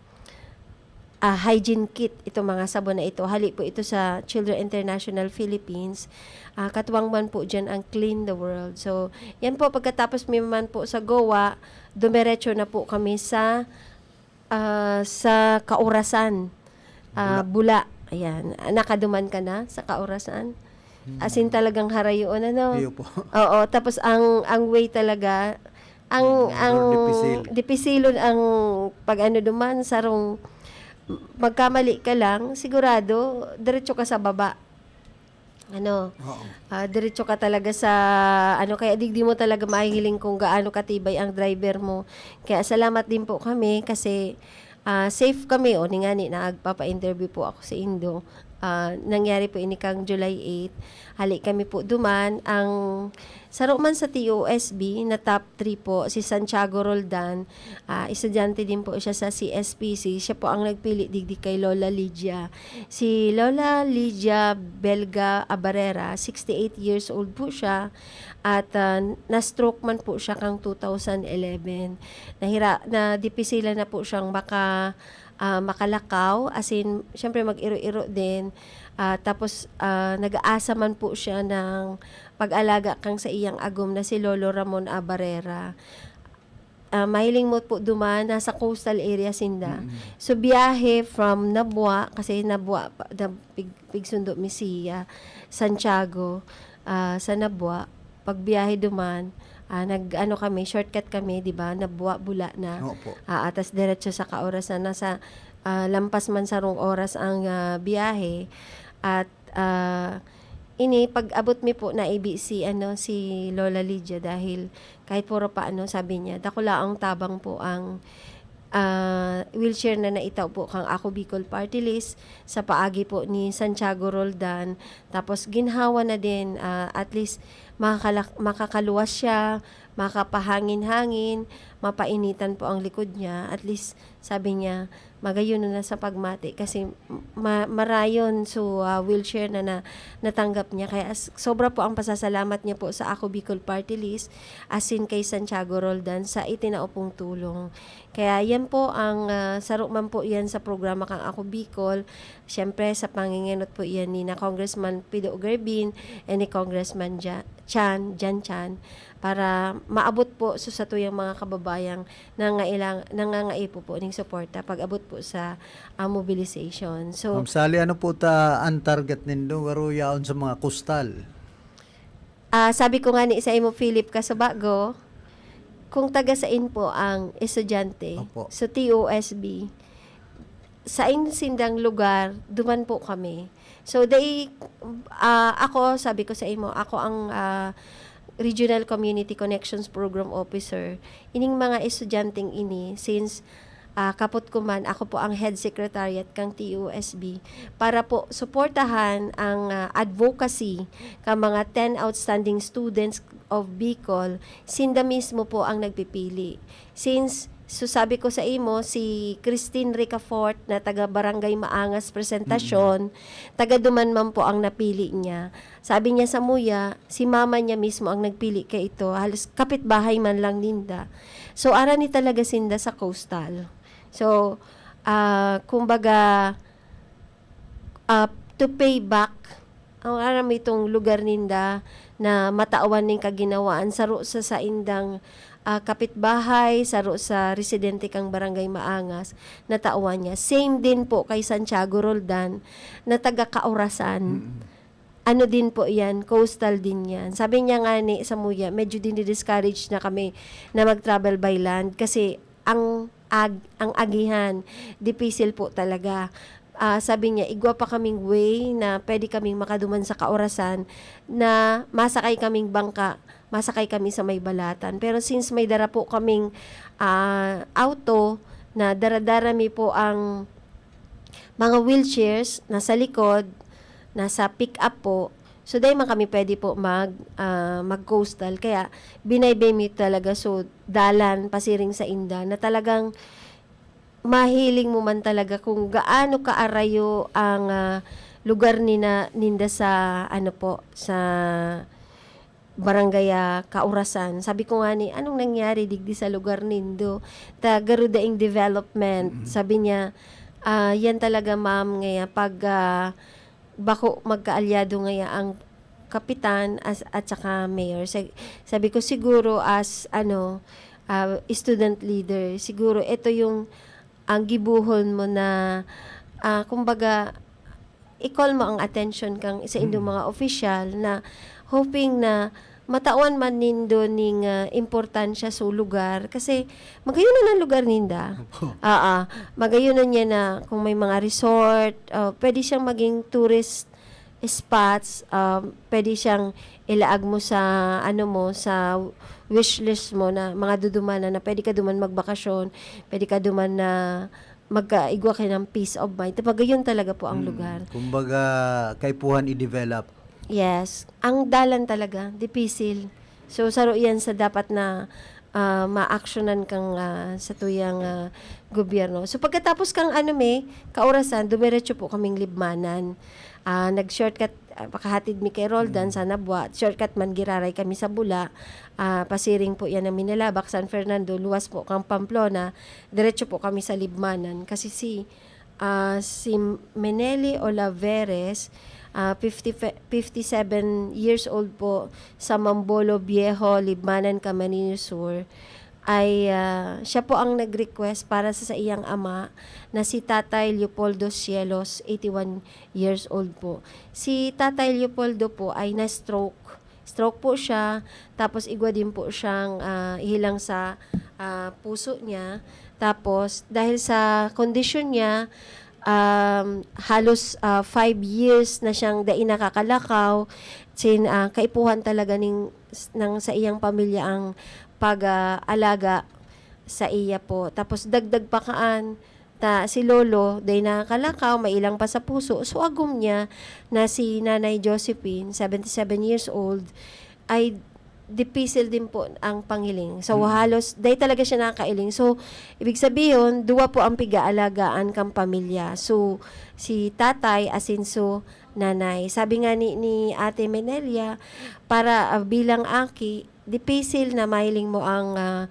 ah, hygiene kit itong mga sabon na ito. Hali po ito sa Children International Philippines. Ah, katuwang man po diyan ang Clean the World. So, yan po, pagkatapos mi man po sa Goa, dumiretso na po kami sa, ah, sa Kaurasan. Ah, Bula. Ayan. Ah, nakaduman ka na sa Kaurasan? As in, talagang harayoon, ano? Iyo po. Oo, tapos ang, ang way talaga, ang, Mm, ang dipisil. Dipisilon ang pag-ano duman, sarong magkamali ka lang, sigurado, diretso ka sa baba. Ano, Oo. ah, diretso ka talaga sa, ano, kaya digdi mo talaga mahihiling kung gaano katibay ang driver mo. Kaya salamat din po kami kasi, ah, safe kami. O, ni ngani, nagpapa-interview po ako sa Indo. Ah, nangyari po ini kang July eight. Hali kami po duman. Ang saro man sa T O S B na top three po, si Santiago Roldan. Ah, estudyante din po siya sa C S P C. Siya po ang nagpili digdi kay Lola Lydia. Si Lola Lydia Belga Abarera, sixty-eight years old po siya. At, ah, na-stroke man po siya kang two thousand eleven. Nahira-, nadipisilan na po siyang maka-, ah, makalakaw. As in, syempre, mag-iro-iro din. Ah, tapos, ah, nag-aasa man po siya ng pag-alaga kang sa iyang agom na si Lolo Ramon Abarera. Ah, mahiling mo po duman, nasa coastal area sinda. Mm. So, biyahe from Nabua, kasi Nabua pa, na, pig-, pigsundo mi siya, Santiago, ah, sa Nabua. Pagbiyahe duman, ah, nag-ano kami, shortcut kami, di ba? Nabua, Bula na. Opo. Ah, atas diretso sa Kaurasan, nasa, ah, lampas man sarong oras ang, ah, biyahe. At, ah, ini, pag-abot mi po, naibi si, ano, si Lola Lydia dahil kahit puro pa, ano, sabi niya, dakula ang tabang po ang, ah, wheelchair na naitao po kang Ako Bicol Party List sa paagi po ni Santiago Roldan. Tapos ginhawa na din, ah, at least makakalak-, makakaluwas siya, makapahangin-hangin, mapainitan po ang likod niya. At least, sabi niya, magayon na sa pagmati kasi ma-, marayon. So, ah, wheelchair na, na natanggap niya. Kaya s-, sobra po ang pasasalamat niya po sa Ako Bicol Party List, asin kay Santiago Roldan sa itinao pong tulong. Kaya yan po ang, ah, saro man po yan sa programa kang Ako Bicol. Siyempre, sa pangingenot po yan ni na Congressman Pido Gerbin and ni Congressman Ja-, Chan, Jan Chan, para maabot po sa satuyang mga kababayang nangailang-, nangangaipo po ning suporta pag-abot po sa, ah, mobilization. So, Ma'am Sally, ano po ta ang target nindo, garo yaon sa mga kustal? Ah, sabi ko nga ni sa imo, Philip, kasubago, kung taga sain po ang estudyante Opo. sa T O S B, sain sindang lugar, duman po kami. So, they, ah, ako, sabi ko sa imo, ako ang, ah, Regional Community Connections Program Officer. Ining mga estudyanteng ini, since, ah, kapot ko man, ako po ang head secretariat kang T O S B para po suportahan ang, ah, advocacy ka mga ten outstanding students of Bicol, sinda mismo po ang nagpipili. Since, so sabi ko sa imo, si Christine Ricafort na taga Barangay Maangas Presentacion, Mm. taga duman man po ang napili niya. Sabi niya sa muya, si mama niya mismo ang nagpili kay ito, halos kapitbahay man lang ninda. So, arani talaga sinda sa coastal. So, ah, kumbaga, ah, to pay back, ang aram itong lugar ninda na matawan ning kaginawaan, saro sa saindang, ah, kapitbahay, saro sa residente kang Barangay Maangas, natawan niya. Same din po kay Santiago Roldan na taga Kaurasan. Mm. Ano din po yan, coastal din yan. Sabi niya nga ni Samuya, medyo dinidiscourage na kami na mag-travel by land kasi ang ag-, ang agihan, dipisil po talaga. Ah, sabi niya, igwa pa kaming way na pwede kaming makaduman sa Kaurasan na masakay kaming bangka, masakay kami sa may balatan. Pero since may dara po kaming, ah, auto na dara-dara mi po ang mga wheelchairs nasa likod, nasa pick-up po. So, dai man kami pwede po mag, ah, mag-coastal. Kaya, binaybay mi talaga. So, dalan pasiring sainda na talagang mahiling mo man talaga kung gaano kaarayo ang, ah, lugar nina-, ninda sa, ano po, sa Barangay, ah, Kaurasan. Sabi ko nga ni, "Anong nangyari digdi sa lugar nindo? Ta garo daing development." Mm. Sabi niya, Ah, yan talaga, ma'am, ngaya pag, ah, bako magkaalyado ngaya ang kapitan as, at saka mayor. Sa-, sabi ko, siguro as, ano, ah, student leader, siguro ito yung ang gibohon mo na, ah, kumbaga, i-call mo ang attention kang sa indong mga opisyal na hoping na matawan man nindo ning, ah, importansya sa lugar kasi magayon na ang lugar ninda. Opo. Oo. Magayon na niya na kung may mga resort, ah, pwede siyang maging tourist spots, ah, pwede siyang ilaag mo sa ano mo, sa wish list mo na mga dudumanan na pwede ka duman magbakasyon, pwede ka duman na magkaigwa ka ng peace of mind. Magayon talaga po ang Mm. lugar. Kumbaga, kaipuhan i-develop. Yes. Ang dalan talaga, dipisil. So, saro yan sa dapat na, ah, maaksyonan kang, ah, sa tuyang, ah, gobyerno. So, pagkatapos kang ano, may kaurasan, dumiretso po kaming Libmanan. Ah, nag-shortcut, ah, pakahatid mi kay Roldan Mm. sa Nabua. Shortcut man, giraray kami sa Bula. Ah, pasiring po yan ng Minalabac, San Fernando, luwas po kang Pamplona. Diretso po kami sa Libmanan. Kasi si, ah, si Meneli Olaveres, ah, fifty fe-, fifty-seven years old po, sa Mambolo Viejo, Libmanan, Camarines Sur, ay, ah, siya po ang nag-request para sa saiyang ama na si Tatay Leopoldo Cielos, eighty-one years old po. Si Tatay Leopoldo po ay na-stroke. Stroke po siya, tapos igwa din po siyang, ah, ihilang sa, ah, puso niya. Tapos, dahil sa kondisyon niya, um, halos, ah, five years na siyang dai nakakalakaw. Sin-, ah, kaipuhan talaga ning, ng sa iyang pamilya ang pag, ah, alaga sa iya po. Tapos, dagdag pa kaan, ta si Lolo, dai nakakalakaw, mailang pa sa puso. So, agom niya na si Nanay Josephine, seventy-seven years old, ay dipisil din po ang pangiling. So, Mm. halos, dai talaga siya nakakailing. So, ibig sabihin, duwa po ang pigaalagaan kang pamilya. So, si tatay, asin so, nanay. Sabi nga ni, ni Ate Menelia, para, ah, bilang aki, dipisil na mahiling mo ang, ah,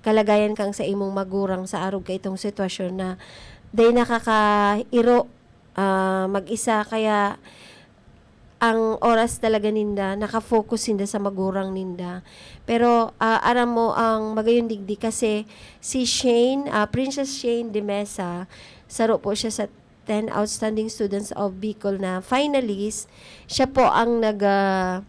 kalagayan kang sa imong magurang sa arog kaitong sitwasyon na dai nakakairo, ah, mag-isa. Kaya ang oras talaga ninda, naka-focus sinda sa magurang ninda. Pero, ah, aram mo, ang magayon digdi kasi si Shane, ah, Princess Shane de Mesa, saro po siya sa ten Outstanding Students of Bicol na finalist. Siya po ang nag-, ah,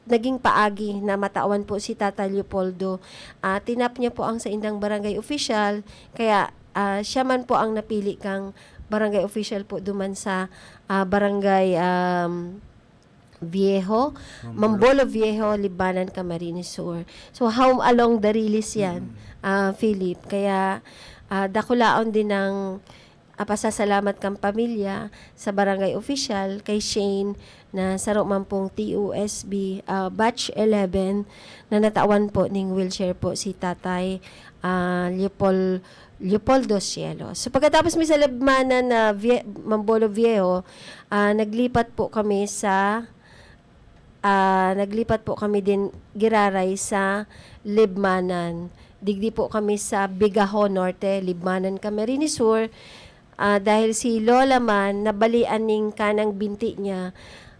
naging paagi na matawan po si Tata Leopoldo. Ah, tinap niya po ang saindang barangay official, kaya, ah, siya man po ang napili kang barangay official po duman sa, ah, barangay, um, Viejo, Mambolo. Mambolo Viejo, Libmanan, Camarines Sur. So, how along the release yan, Mm. ah, Philip? Kaya, ah, dakulaon din ng, ah, pasasalamat kang pamilya sa barangay official, kay Shane, na saro man pong T O S B, ah, batch eleven, na natawan po ning wheelchair po si Tatay, ah, Leopol-, Leopoldo Cielos. So, pagkatapos mi sa Libmanan na Vie-, Mambolo Viejo, ah, naglipat po kami sa, ah, naglipat po kami din giraray sa Libmanan. Digdi po kami sa Bigaho Norte, Libmanan, Camarines Sur. Ah, dahil si Lola man, nabalian ning kanang binti niya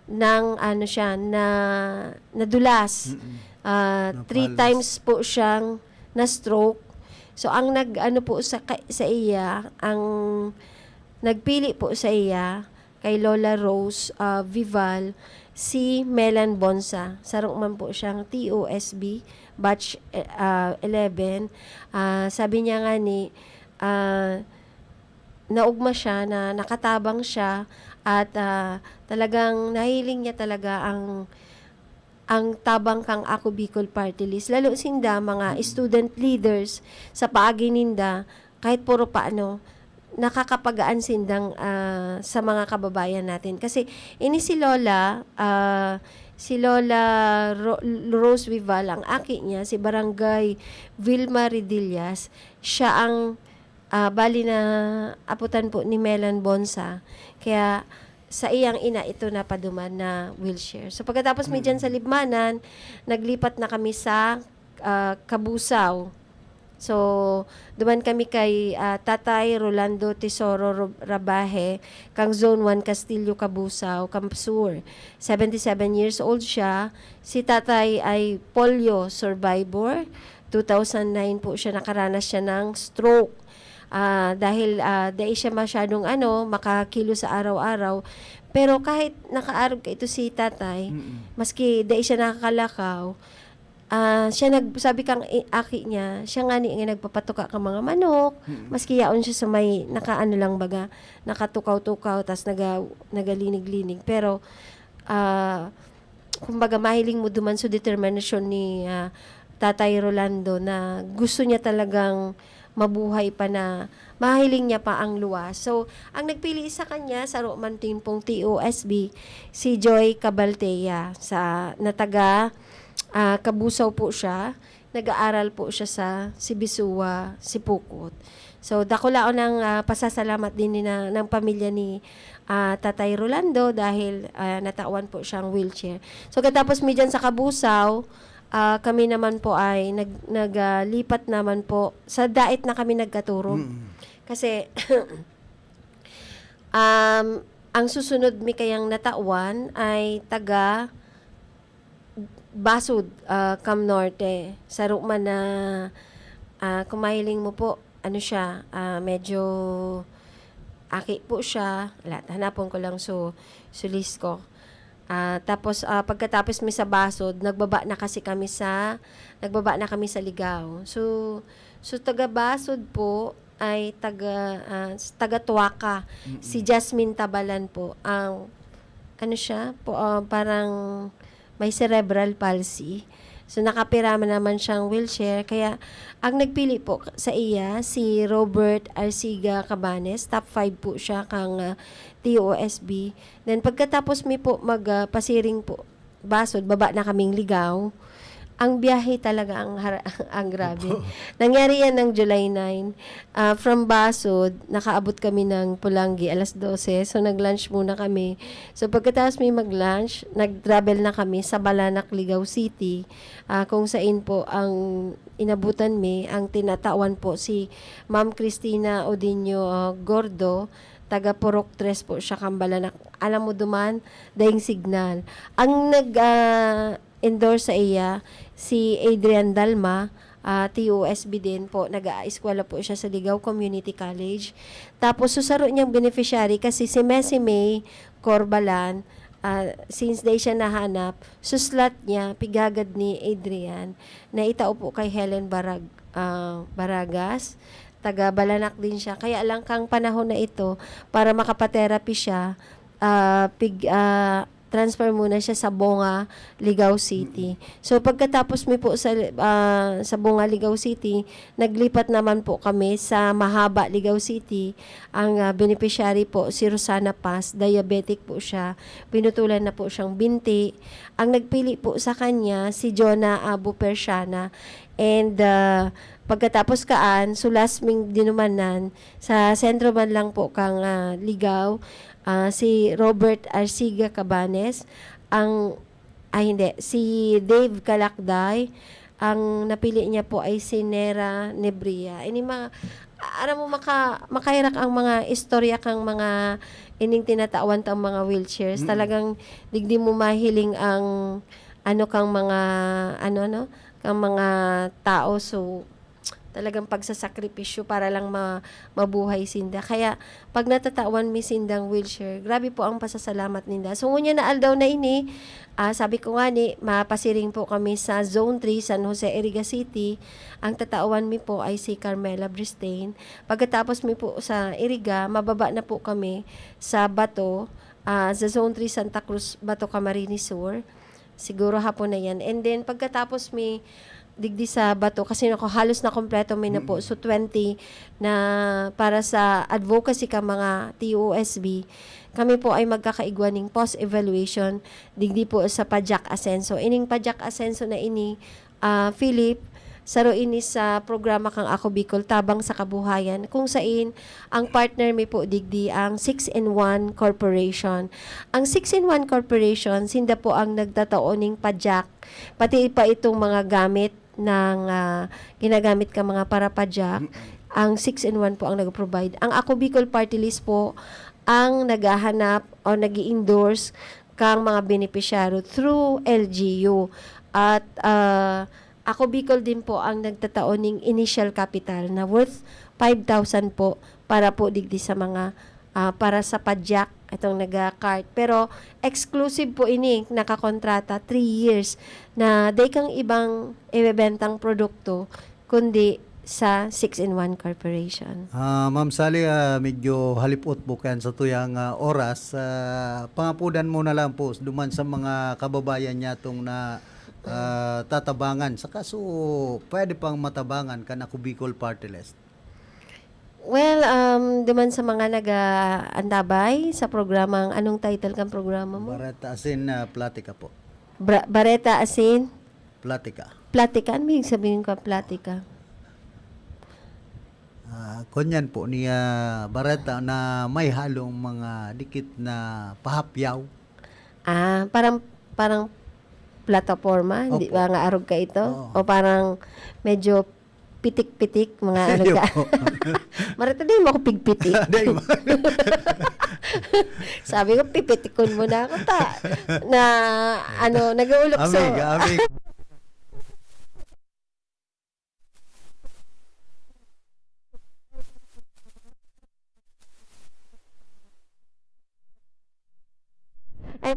nang, ano siya, na, nadulas. Mm-mm. Ah, three Napalas. times po siyang na-stroke. So, ang nag-ano po sa ka-, sa iya, ang nagpili po sa iya, kay Lola Rose, ah, Vival, si Melan Bonsa. Saro man po siyang T O S B, batch, eh, ah, eleven. Ah, sabi niya nga ni, ah, naugma siya na nakatabang siya at, ah, talagang nahiling niya talaga ang, ang tabang kang Ako Bicol Party List. Lalo sinda, mga Mm. student leaders, sa paagi ninda, kahit puro paano, nakakapagaan sindang, ah, sa mga kababayan natin. Kasi ini si Lola, ah, si Lola Ro-, Rose Vival, ang aki niya, si Barangay Vilma Redillas, siya ang, ah, bali na aputan po ni Melan Bonsa. Kaya sa iyang ina ito napaduman na wheelchair. So, pagkatapos mi dyan sa Mm. Libmanan, naglipat na kami sa, ah, Cabusao. So, duman kami kay, ah, Tatay Rolando Tesoro Ro-, Rabaje, kang Zone one Castillo, Cabusao, Camp Sur. Seventy-seven years old siya. Si Tatay ay polio survivor. Two thousand nine po siya, nakaranas siya ng stroke. Ah, dahil, ah, dai siya masyadong, ano, makakilos sa araw-araw. Pero kahit nakaarog ka ito si Tatay, Mm-mm. maski dai siya nakakalakaw, ah, siya nag-, sabi kang i-, aki niya, siya ngani nga nagpapatuka ka mga manok, Mm. maski yaon siya sa may nakaano lang baga, nakatukaw-tukaw, tas naga-, nagalinig-linig. Pero, ah, kumbaga, mahiling mo duman sa determinasyon ni, ah, Tatay Rolando na gusto niya talagang mabuhay pa, na mahiling niya pa ang luwas. So, ang nagpili sa kanya, saro man din pong T O S B, si Joy Cabaltea, sa, na taga, ah, Cabusao po siya. Nag-aaral po siya sa Sibisua, Sipocot. So, dakulaon ang, ah, pasasalamat din ni na, ng pamilya ni, ah, Tatay Rolando dahil, ah, natawan po siyang wheelchair. So, katapos mi dyan sa Cabusao, ah, kami naman po ay nag-, nag-, ah, lipat naman po. Sa Daet na kami nagkaturog. Mm. Kasi, um, ang susunod mi kayang natawan ay taga Basud, ah, Cam Norte. Saro man na, ah, kung mahiling mo po, ano siya, ah, medyo aki po siya. Ala, hanapon ko lang su-, sulis ko. Ah, tapos, ah, pagkatapos mi sa Basud, nagbaba na kasi kami sa, nagbaba na kami sa Ligao. So, so taga Basud po ay taga, ah, s-, taga Tuaca. Mm. Si Jasmine Tabalan po, ang, ano siya, po, ah, parang may cerebral palsy. So, nakapira man naman siyang wheelchair. Kaya, ang nagpili po k-, sa iya, si Robert Arciga Cabanes. Top five po siya kang, ah, T O S B. Then, pagkatapos mi po mag, ah, pasiring po, Basud, baba na kaming Ligao. Ang biyahe talaga ang har-, ang grabe. Opo. Nangyari yan ng July nine. Ah, from Basud, nakaabot kami ng Polangui alas dose. So, nag-lunch muna kami. So, pagkatapos mi mag-lunch, nag-travel na kami sa Balanak, Ligao City, ah, kung sain po ang inabutan mi, ang tinatawan po si Ma'am Cristina Odinio, ah, Gordo, taga Purok Tres po siya, kan Balanak. Alam mo duman, daing signal. Ang nag, ah, endorse sa iya, si Adrian Dalma, ah, T O S B din po, nag-aeskwela po siya sa Ligao Community College. Tapos, susaro niyang beneficiary kasi si Messi May Corbalan, ah, since day siya nahanap, suslat niya, pighagad ni Adrian, na itao po kay Helen Barag-, ah, Baragas, taga Balanak din siya. Kaya lang kang panahon na ito, para makapatherapy siya, ah, pig-, ah, transfer muna siya sa Bonga, Ligao City. Mm. So, pagkatapos mi po sa, ah, sa Bonga, Ligao City, naglipat naman po kami sa Mahaba, Ligao City. Ang, ah, beneficiary po, si Rosana Paz, diabetic po siya. Pinutulan na po siyang binti. Ang nagpili po sa kanya, si Jonah Abu Persiana. And, ah, pagkatapos kaan, so last ming dinumanan, sa sentro man lang po kang, ah, Ligao, ah, si Robert Arciga Cabanes, ang, ay hindi, si Dave Calacday, ang napili niya po ay si Nera Nebria. Ini mga, aram mo, maka-, makahirak ang mga istorya kang mga ining tinatawan tang mga wheelchairs. Mm. Talagang digdi mo mahiling ang ano kang mga, ano, ano, kang mga tao. So, talagang pagsasakripisyo para lang ma-, mabuhay sinda. Kaya, pag natatawan mi sindang wheelchair, grabe po ang pasasalamat ninda. So, ngunyan na aldaw na ini, ah, sabi ko nga ni, mapasiring po kami sa Zone three, San Jose, Iriga City. Ang tatawan mi po ay si Carmela Bristain. Pagkatapos mi po sa Iriga, mababa na po kami sa Bato, ah, sa Zone three, Santa Cruz, Bato, Camarines Sur. Siguro hapon na yan. And then, pagkatapos mi digdi sa Bato, kasi nako-, halos nakompleto mi na po. Mm. So, twenty na para sa advocacy ka mga T O S B. Kami po ay magkakaigwa ning post-evaluation digdi po sa Pajak Asenso. Ining Pajak Asenso na ini, ah, Philip, saro ini sa programa kang Ako Bicol, Tabang sa Kabuhayan, kung sain ang partner mi po digdi ang Six in One Corporation. Ang Six in One Corporation, sinda po ang nagtatao ning pajak, pati pa itong mga gamit, ng, ah, ginagamit ka mga parapadyak, ang six-in-one po ang nag-provide. Ang Ako Bicol Party List po ang naghahanap o nag endorse kang mga benepisyaryo through L G U. At, ah, Ako Bicol din po ang nagtatao ning initial capital na worth five thousand po para po digdi sa mga, ah, para sa padyak, itong naga-cart. Pero exclusive po ini, nakakontrata, three years, na dai kang ibang ibebentang produkto kundi sa Six-in-One Corporation. Ah, Ma'am Sally, ah, medyo halipot po kan satuyang, ah, oras. Ah, pangapodan mo na lang po duman sa mga kababayan nyatong na, ah, tatabangan. Saka so, pwede pang matabangan kan Ako Bicol Party List. Well, um, duman sa mga nag-aantabay sa programang, anong title kan programa mo? Bareta Asin, ah, Platika po. Bra-, Bareta Asin? Platika. Platika? Ano ibig sabihin ko, platika? Ah, kunyan po niya, bareta na may halong mga dikit na pahapyaw. Ah, parang, parang plataporma, di Opo. ba nga arog ka ito? Oo. O parang medyo pitik-pitik, mga ano Ayun ka? po. Marita, di mo ako pigpitik. Di mo. Sabi ko, pipitikon mo na ako, ta. Na, ano, nag-uulokso. Amig, amig. Ay,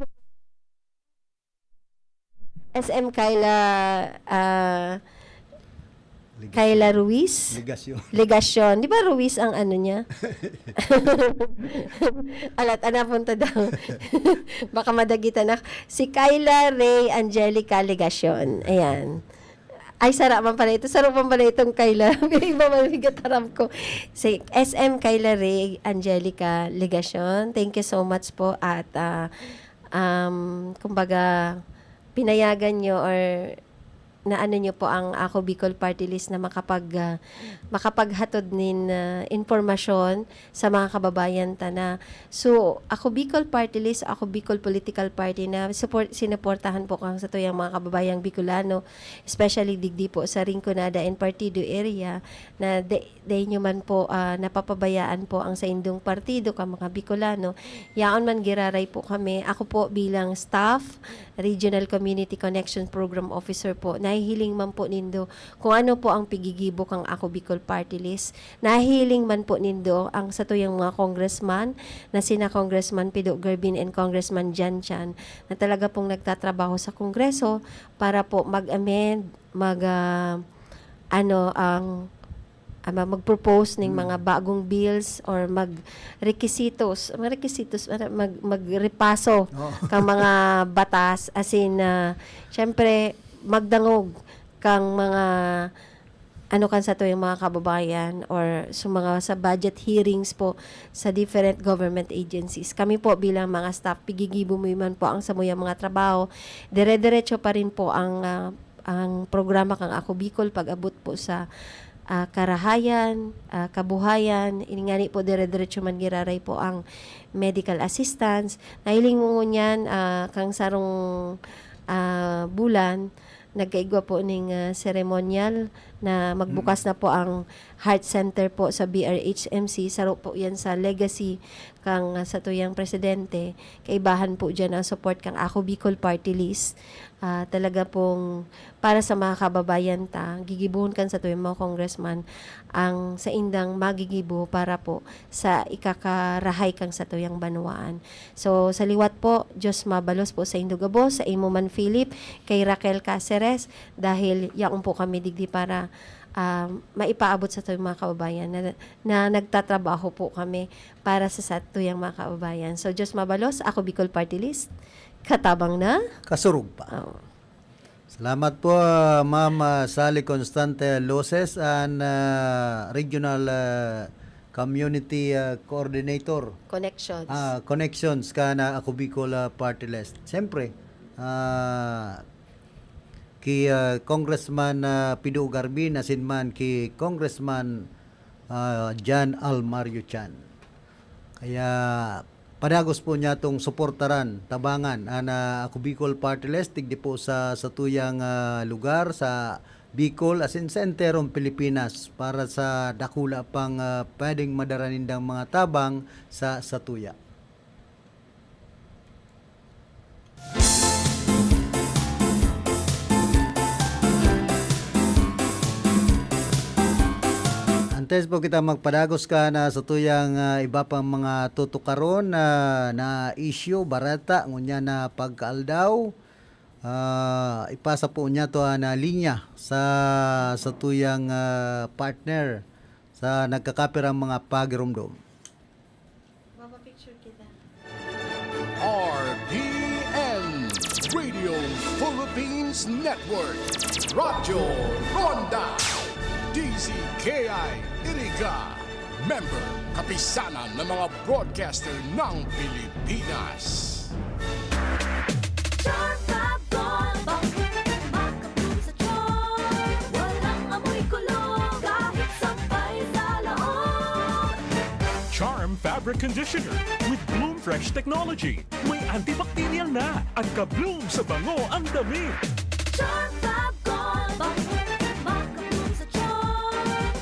S M Kyla, ah, Legasyon. Kyla Ruiz? Legasyon. Legasyon. Di ba Ruiz ang ano niya? Alat, ana punta daw. Baka madagitan ako. Si Kyla Ray Angelica Legasyon. Ayan. Ay, sara man pala ito. Saro man pala itong Kyla. May iba man, may gataram ko. Si S M Kyla Ray Angelica Legasyon. Thank you so much po. At, ah, um, kumbaga, pinayagan nyo or naano nyo po ang Ako Bicol Party List na makapag, ah, makapaghatod nin, ah, impormasyon sa mga kababayan ta na. So, Ako Bicol Party List, Ako Bicol Political Party na support, sinuportahan po kang satuyang mga kababayang Bicolano, especially digdi po sa Rinconada and Partido area, na de-, dai nyo man po, ah, napapabayaan po ang saindong partido ka mga Bicolano. Yaon man giraray po kami. Ako po bilang staff, Regional Community Connection Program Officer po, nahihiling man po nindo kung ano po ang pigigibo kang Ako Bicol Party List. Nahihiling man po nindo ang satuyang mga congressman na sina Congressman Pido Garbin and Congressman Jan Chan na talaga pong nagtatrabaho sa Kongreso para po mag-amend, mag, ah, ano, ang, ama, mag-propose ning Mm. mga bagong bills or mag-requisitos, mga requisitos, ano, mag-, magrepaso Oo. kang mga batas, as in, ah, syempre, magdangog kang mga, ano, kan satuyang mga kababayan or sa mga, sa budget hearings po sa different government agencies. Kami po bilang mga staff, pigigibo mi man po ang samuyang mga trabaho. Dire-diretso pa rin po ang, ah, ang programa kang Ako Bicol pag-abot po sa, ah, karahayan, ah, kabuhayan. Ini ngani po, dire-diretso man giraray po ang medical assistance. Nahiling mo ngunyan, ah, kang sarong, ah, bulan, nagkaigwa po ning, ah, seremonyal na magbukas Mm. na po ang Heart Center po sa B R H M C. Saro po yan sa legacy kang, ah, satuyang presidente. Kaibahan po dyan ang support kang Ako Bicol Party List. Ah, talaga pong para sa mga kababayan ta, gigibohon kan satuyang mga congressman ang saindang magigibo para po sa ikakarahay kang satuyang banwaan. So, sa liwat po, Diyos mabalos po saindo gabos, sa imo man, Philip, kay Raquel Caceres, dahil yaon po kami digdi para, ah, maipaabot satuyang mga kababayan na, na nagtatrabaho po kami para sa satuyang mga kababayan. So, Diyos mabalos, Ako Bicol Party List, katabang na. Kasurog pa. Oo. Salamat po, ah, Ma'am, ah, Sally Constante Loses, an, ah, Regional, ah, Community, ah, Coordinator. Connections. Ah, connections kan, ah, Ako Bicol, ah, Party List. Siyempre, ah, ki, ah, Congressman, ah, Pido Garbin, asin man ki Congressman, ah, Jan Almario Chan. Kaya padagos po niya tong suportaran, tabangan, an, ah, Ako Bicol Party List, digdi po sa, sa tuyang, ah, lugar, sa Bicol, asin sa enterong Pilipinas para sa dakula pang, ah, pwedeng madara nindang mga tabang sa satuya. Antes po kita magpadagos kan satuyang, ah, iba pang mga tutukaron na, na isyu, bareta, ngunyan na pagkaaldaw, ah, ipasa po niya to, ah, na linya sa satuyang, ah, partner sa nagkakapirang mga pagiromdom. Mapapicture kita. R P N, Radio Philippines Network, Radyo Ronda, D Z K I Iriga, member, Kapisanan ng mga Broadcaster ng Pilipinas. Charm Fab Gold, bangong makabloom sa charm. Walang amoy kulog, kahit sampay sa laog. Charm Fabric Conditioner with Bloom Fresh Technology. May antibacterial na. Ang ka-bloom sa bango ang damit. Charm Fab Gold, bangong makabloom sa charm.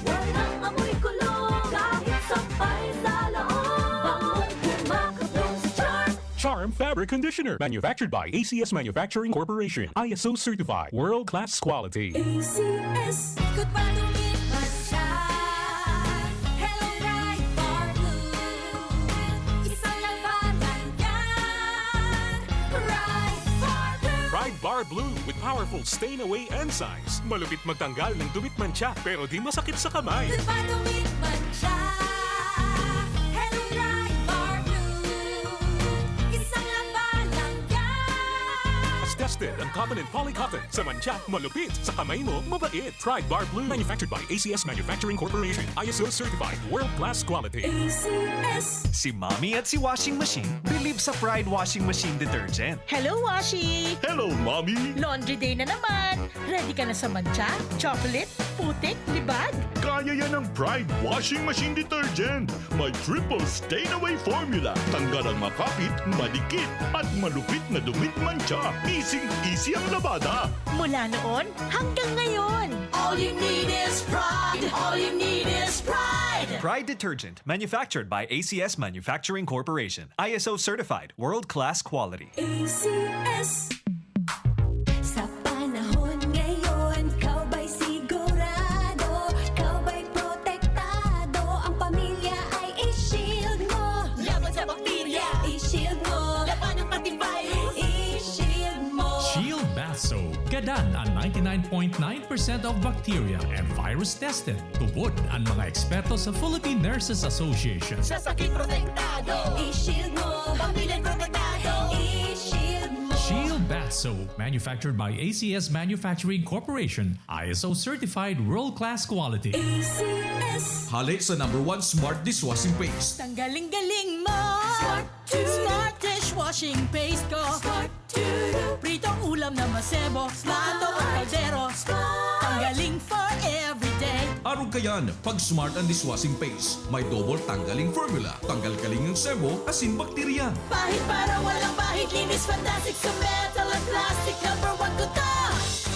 Walang amoy kulog, kahit sampay sa laog. Bangong makabloom sa charm. Charm Fabric Conditioner. Manufactured by A C S Manufacturing Corporation. I S O certified. World class quality. A C S. Ikot pa, dumit man siya. Hello, Pride Bar Blue. Isang labanan yan. Pride Bar Blue. Pride Bar Blue with powerful stain away enzymes. Malupit magtanggal ng dumit mantsa pero di masakit sa kamay. Ikot pa, dumit man siya. Hello, Pride Bar Blue. Isang labanan yan. Tested ang cotton and poly cotton. Sa mantsa, malupit. Sa kamay mo, mabait. Pride Bar Blue. Manufactured by A C S Manufacturing Corporation. I S O certified. World class quality. A C S. Si Mommy at si Washing Machine believe sa Pride Washing Machine Detergent. Hello, Washi! Hello, Mommy! Laundry day na naman! Ready ka na sa mantsa, chocolate, putik, libag? Kaya yan ng Pride Washing Machine Detergent. May triple stain away formula. Tanggal ang makapit, madikit, at malupit na dumit mantsa. Easy-easy ang labada. Mula noon hanggang ngayon! All you need is pride. All you need is pride. Pride Detergent, manufactured by A C S Manufacturing Corporation. I S O certified, world-class quality. A C S. Sa panahon ngayon, ikaw ba'y sigurado? Ikaw ba'y protektado? Ang pamilya ay i-shield mo. Laban sa bakterya, i-shield mo. Labanan pati virus, i-shield mo. Shield Bath Soap. Gadan an ninety-nine point nine percent of bacteria and virus tested. Tubod an mga eksperto sa Philippine Nurses Association. Sa sakit protektado, i-shield mo. Pamilya protektado, i-shield mo. Shield Bath Soap, manufactured by A C S Manufacturing Corporation, I S O certified world-class quality. A C S. Hale sa number one smart dishwashing paste. Tanggaling-galing mo! Smart to. Smart dishwashing paste ko! Smart to. Pritong ulam na masebo, plato o kaldero. Tanggaling for everyday. Arog kayan, pag smart ang dishwashing paste. May double tanggaling formula. Tanggal kaling ang sebo, asin bakterya. Pahid para walang bahid, linis fantastic sa metal at plastic. Number one ko to.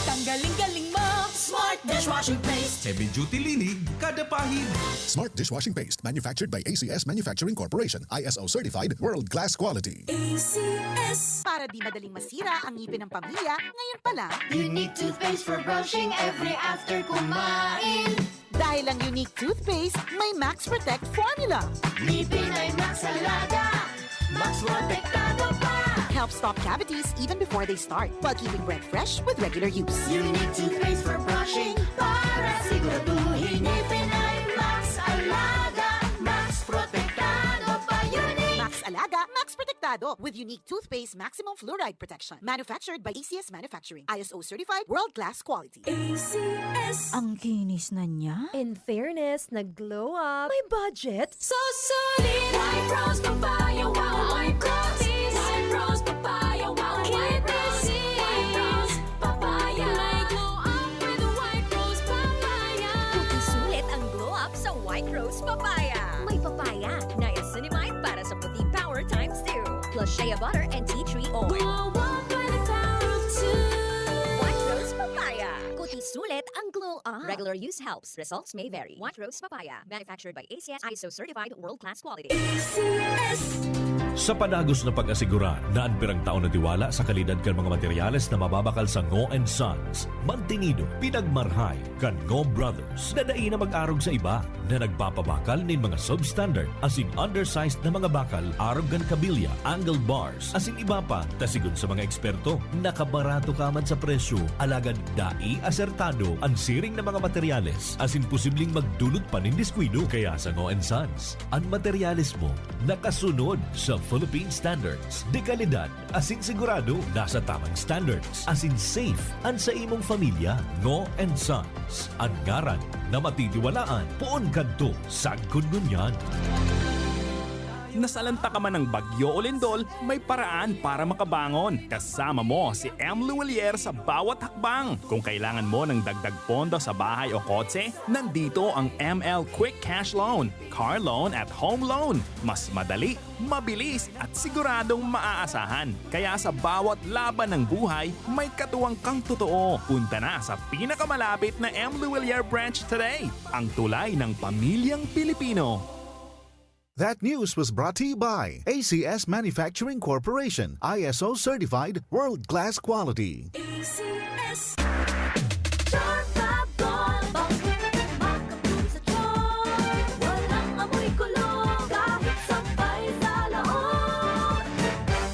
Tanggaling-galing mo. Smart dishwashing paste. Heavy duty linig, kada pahid. Smart dishwashing paste, manufactured by A C S Manufacturing Corporation, I S O certified, world-class quality. A C S. Para di madaling masira ang ngipin ng pamilya, ngayon pa lang. Unique toothpaste for brushing every after kumain. Dahil ang Unique Toothpaste may Max Protect Formula. Ngipin ay Max Alaga. Max Protektado pa. Helps stop cavities even before they start, while keeping breath fresh with regular use. Unique toothpaste for brushing para siguraduhin ngipin ay Max Alaga. Max Protektado pa, Unique. Max Alaga, Max Protektado with Unique Toothpaste Maximum Fluoride Protection. Manufactured by A C S Manufacturing. I S O certified, world-class quality. A C S. Ang kinis na niya. In fairness, nag-glow up. May budget. So solid! White Rose Papaya, wow! White Rose! White Rose Papaya, wow! White Rose! White Rose Papaya! May glow up with White Rose Papaya! Puti sulit ang glow up sa White Rose Papaya. May papaya, niacinamide para sa puti power times two. Plus shea butter and tea tree oil. Glow up by the power of two! White Rose Papaya. Puti sulit Ang glow up. Regular use helps. Results may vary. White Rose Papaya. Manufactured by A C S, I S O certified, world-class quality. A C S. Sa padagos na pag-asigurar na an pirang taon na tiwala sa kalidad kan mga materyales na mababakal sa Ngo and Sons, mantinido, pinagmarhay kan Ngo Brothers na dai na mag-arog sa iba na nagpapabakal nin mga substandard asin undersized na mga bakal arog kan kabilya, angle bars, asin iba pa, ta sigon sa mga eksperto, nakabarato ka man sa presyo, alagad dai asertado an siring na mga materyales, asin posibleng magdulot pa nin diskuido. Kaya sa Ngo and Sons, an materyales mo nakasunod sa Philippine standards de kalidad asin sigurado nasa tamang standards asin safe an sa imong pamilya. Ngo and Sons, an ngaran na matitiwalaan poon kadto sagkod ngunyan. Nasalanta ka man ng bagyo o lindol, may paraan para makabangon. Kasama mo si M. Luwilier sa bawat hakbang. Kung kailangan mo ng dagdag pondo sa bahay o kotse, nandito ang M L Quick Cash Loan, Car Loan at Home Loan. Mas madali, mabilis, at siguradong maaasahan. Kaya sa bawat laban ng buhay, may katuwang kang totoo. Punta na sa pinakamalapit na M. Luwilier branch today. Ang tulay ng pamilyang Pilipino. That news was brought to you by A C S Manufacturing Corporation, I S O certified, world-class quality. A C S. Charm Fab Gold, bang makabloom sa charm. Walang amoy kulo, kahit sampay sa laot.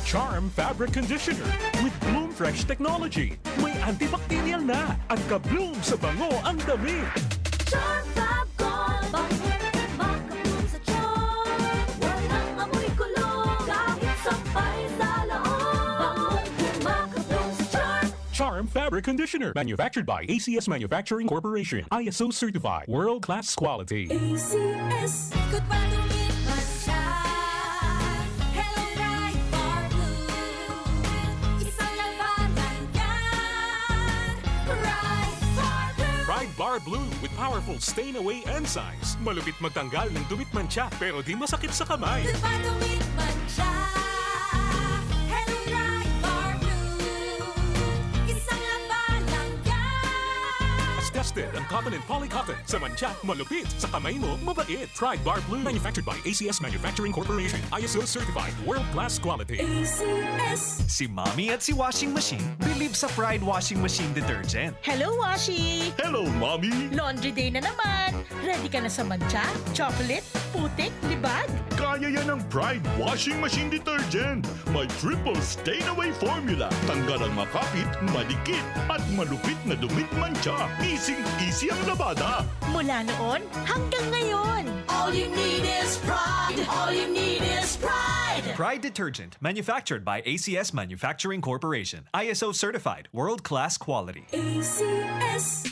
Charm Fabric Conditioner with Bloom Fresh Technology. May antibacterial na at ka-bloom sa bango ang damit. Charm Fab Gold, bang makabloom sa charm. Walang amoy kulo, kahit sampay sa laot. Bangong makabloom sa charm. Charm Fabric Conditioner, manufactured by A C S Manufacturing Corporation, I S O certified, world-class quality. A C S. Ikot pa, dumit man siya. Hello, Pride Bar Blue. Isang labanan yan. Pride Bar Blue. Pride Bar Blue with powerful stain away enzymes. Malupit magtanggal ng dumit mantsa, pero di masakit sa kamay. Ikot pa, dumit man siya. Hello, Pride Bar Blue. Isang labanan yan. Tested ang cotton and poly cotton. Sa mantsa, malupit. Sa kamay mo, mabait. Pride Bar Blue. Manufactured by A C S Manufacturing Corporation. I S O certified. World class quality. A C S. Si Mommy at si Washing Machine believe sa Pride Washing Machine Detergent. Hello, Washi! Hello, Mommy! Laundry day na naman! Ready ka na sa mantsa, chocolate, putik, libag? Kaya yan ng Pride Washing Machine Detergent! May triple stain away formula. Tanggal ang makapit, madikit, at malupit na dumit mantsa. Easy-easy ang labada. Mula noon hanggang ngayon. All you need is Pride. All you need is Pride. Pride Detergent, manufactured by A C S Manufacturing Corporation. I S O certified, world-class quality. A C S.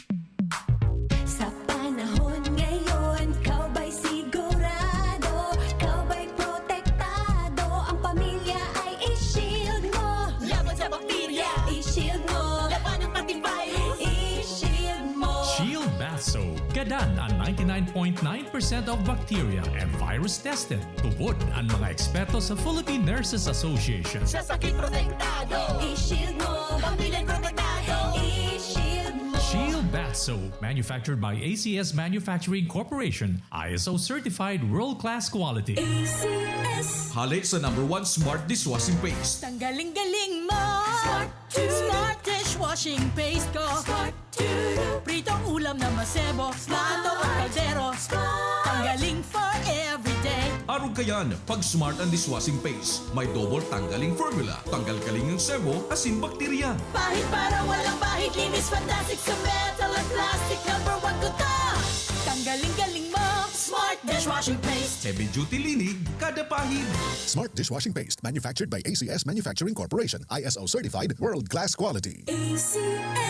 Sa panahon ngayon, ikaw ba'y sigurado? Ikaw ba'y protektado? Ang pamilya ay i-shield mo. Laban sa bakterya, i-shield mo. Labanan pati virus, i-shield mo. Shield Bath Soap. Gadan an ninety-nine point nine percent of bacteria and virus tested. Tubod an mga eksperto sa Philippine Nurses Association. Sa sakit protektado, i-shield mo. Pamilya protektado, i-shield mo. Shield Bath Soap, manufactured by A C S Manufacturing Corporation, I S O certified, world-class quality. A C S. Hale sa number one smart dishwashing paste. Tanggaling-galing mo! Smart! Smart dishwashing paste ko! Smart! Pritong ulam na masebo, plato o kaldero. Tanggaling for everyday. Arog kayan, pag Smart ang dishwashing paste. May double tanggaling formula. Tanggal kaling ang sebo, asin bakterya. Pahid para walang bahid, linis fantastic sa metal at plastic. Number one ko to. Tanggaling-galing mo, Smart dishwashing paste. Heavy duty linig, kada pahid. Smart dishwashing paste, manufactured by A C S Manufacturing Corporation, I S O certified, world class quality. A C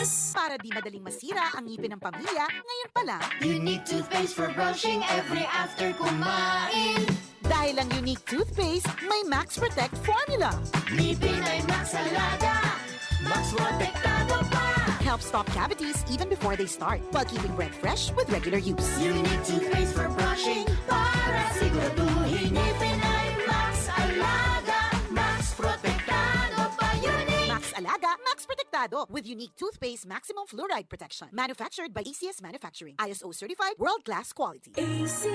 S. Para di madaling masira ang ngipin ng pamilya, ngayon pa lang. Unique toothpaste for brushing every after kumain. Dahil ang Unique Toothpaste may Max Protect Formula. Ngipin ay Max Alaga, Max Protektado pa. Helps stop cavities even before they start, while keeping breath fresh with regular use. Unique Toothpaste for brushing, para siguraduhin ngipin ay Max Alaga, Max Protektado pa. Unique. Max Alaga, Max Protektado. protektado with unique toothpaste maximum fluoride protection. Manufactured by A C S Manufacturing. I S O certified, world-class quality. A C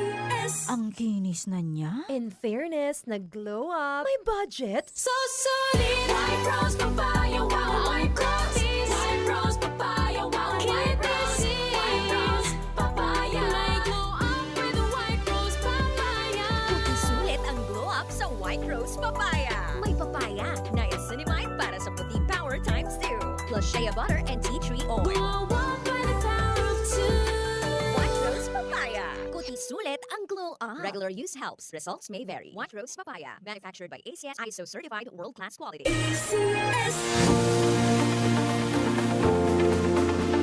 S. Ang kinis na niya? In fairness, nag-glow up. May budget? So solid! White Rose Papaya, wow! White Rose! White Rose Papaya, wow! White Rose! White Rose Papaya! May glow up with White Rose Papaya! Puti sulit ang glow up sa White Rose Papaya. May papaya, niacinamide para sa puti power times two, plus shea butter and tea tree oil. Glow up by the power of two. White Rose Papaya. Puti sulit ang glow up. Regular use helps. Results may vary. White Rose Papaya. Manufactured by A C S, I S O certified, world-class quality. A C S.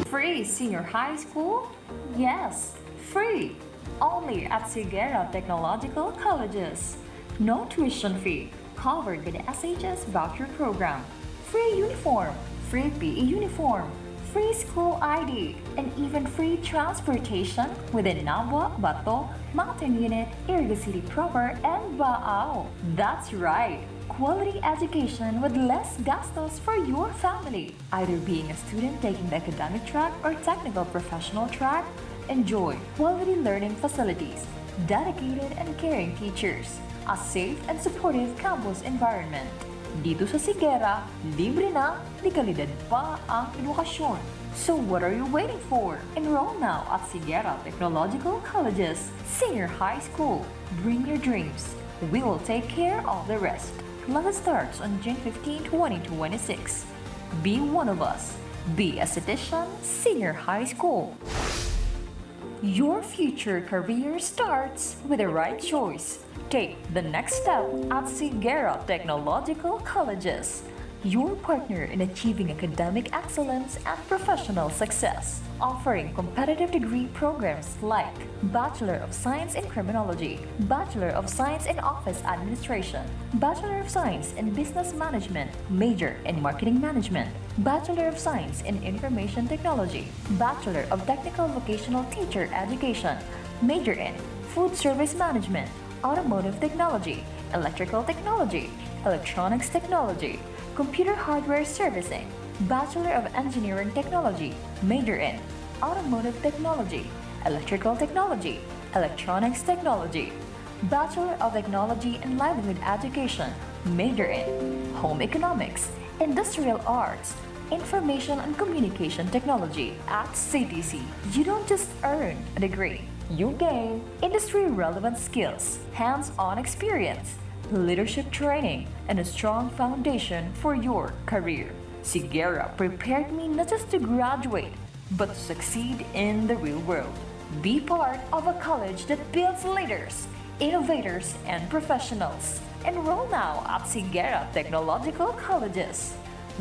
Free senior high school? Yes, free. Only at Sigera Technological Colleges. No tuition fee. Covered by the S H S voucher program. Free uniform, free P E uniform, free school I D, and even free transportation within Nabua, Bato, Mountain Unit, Iriga City Proper, and Baao. That's right! Quality education with less gastos for your family. Either being a student taking the academic track or technical professional track, enjoy quality learning facilities, dedicated and caring teachers, a safe and supportive campus environment. Dito sa Sigera, libre na, de kalidad pa ang edukasyon. So what are you waiting for? Enroll now at Sigera Technological Colleges Senior High School. Bring your dreams. We will take care of the rest. Class starts on June fifteen, twenty twenty-six. Be one of us. Be a Citizen Senior High School. Your future career starts with the right choice. Take the next step at Sigera Technological Colleges, your partner in achieving academic excellence and professional success. Offering competitive degree programs like Bachelor of Science in Criminology, Bachelor of Science in Office Administration, Bachelor of Science in Business Management, major in Marketing Management, Bachelor of Science in Information Technology, Bachelor of Technical Vocational Teacher Education, major in Food Service Management, Automotive Technology, Electrical Technology, Electronics Technology, Computer Hardware Servicing, Bachelor of Engineering Technology, major in Automotive Technology, Electrical Technology, Electronics Technology, Bachelor of Technology and Livelihood Education, major in Home Economics, Industrial Arts, Information and Communication Technology. At C T C, you don't just earn a degree, you gain industry-relevant skills, hands-on experience, leadership training, and a strong foundation for your career. Sigera prepared me not just to graduate, but to succeed in the real world. Be part of a college that builds leaders, innovators, and professionals. Enroll now at Sigera Technological Colleges.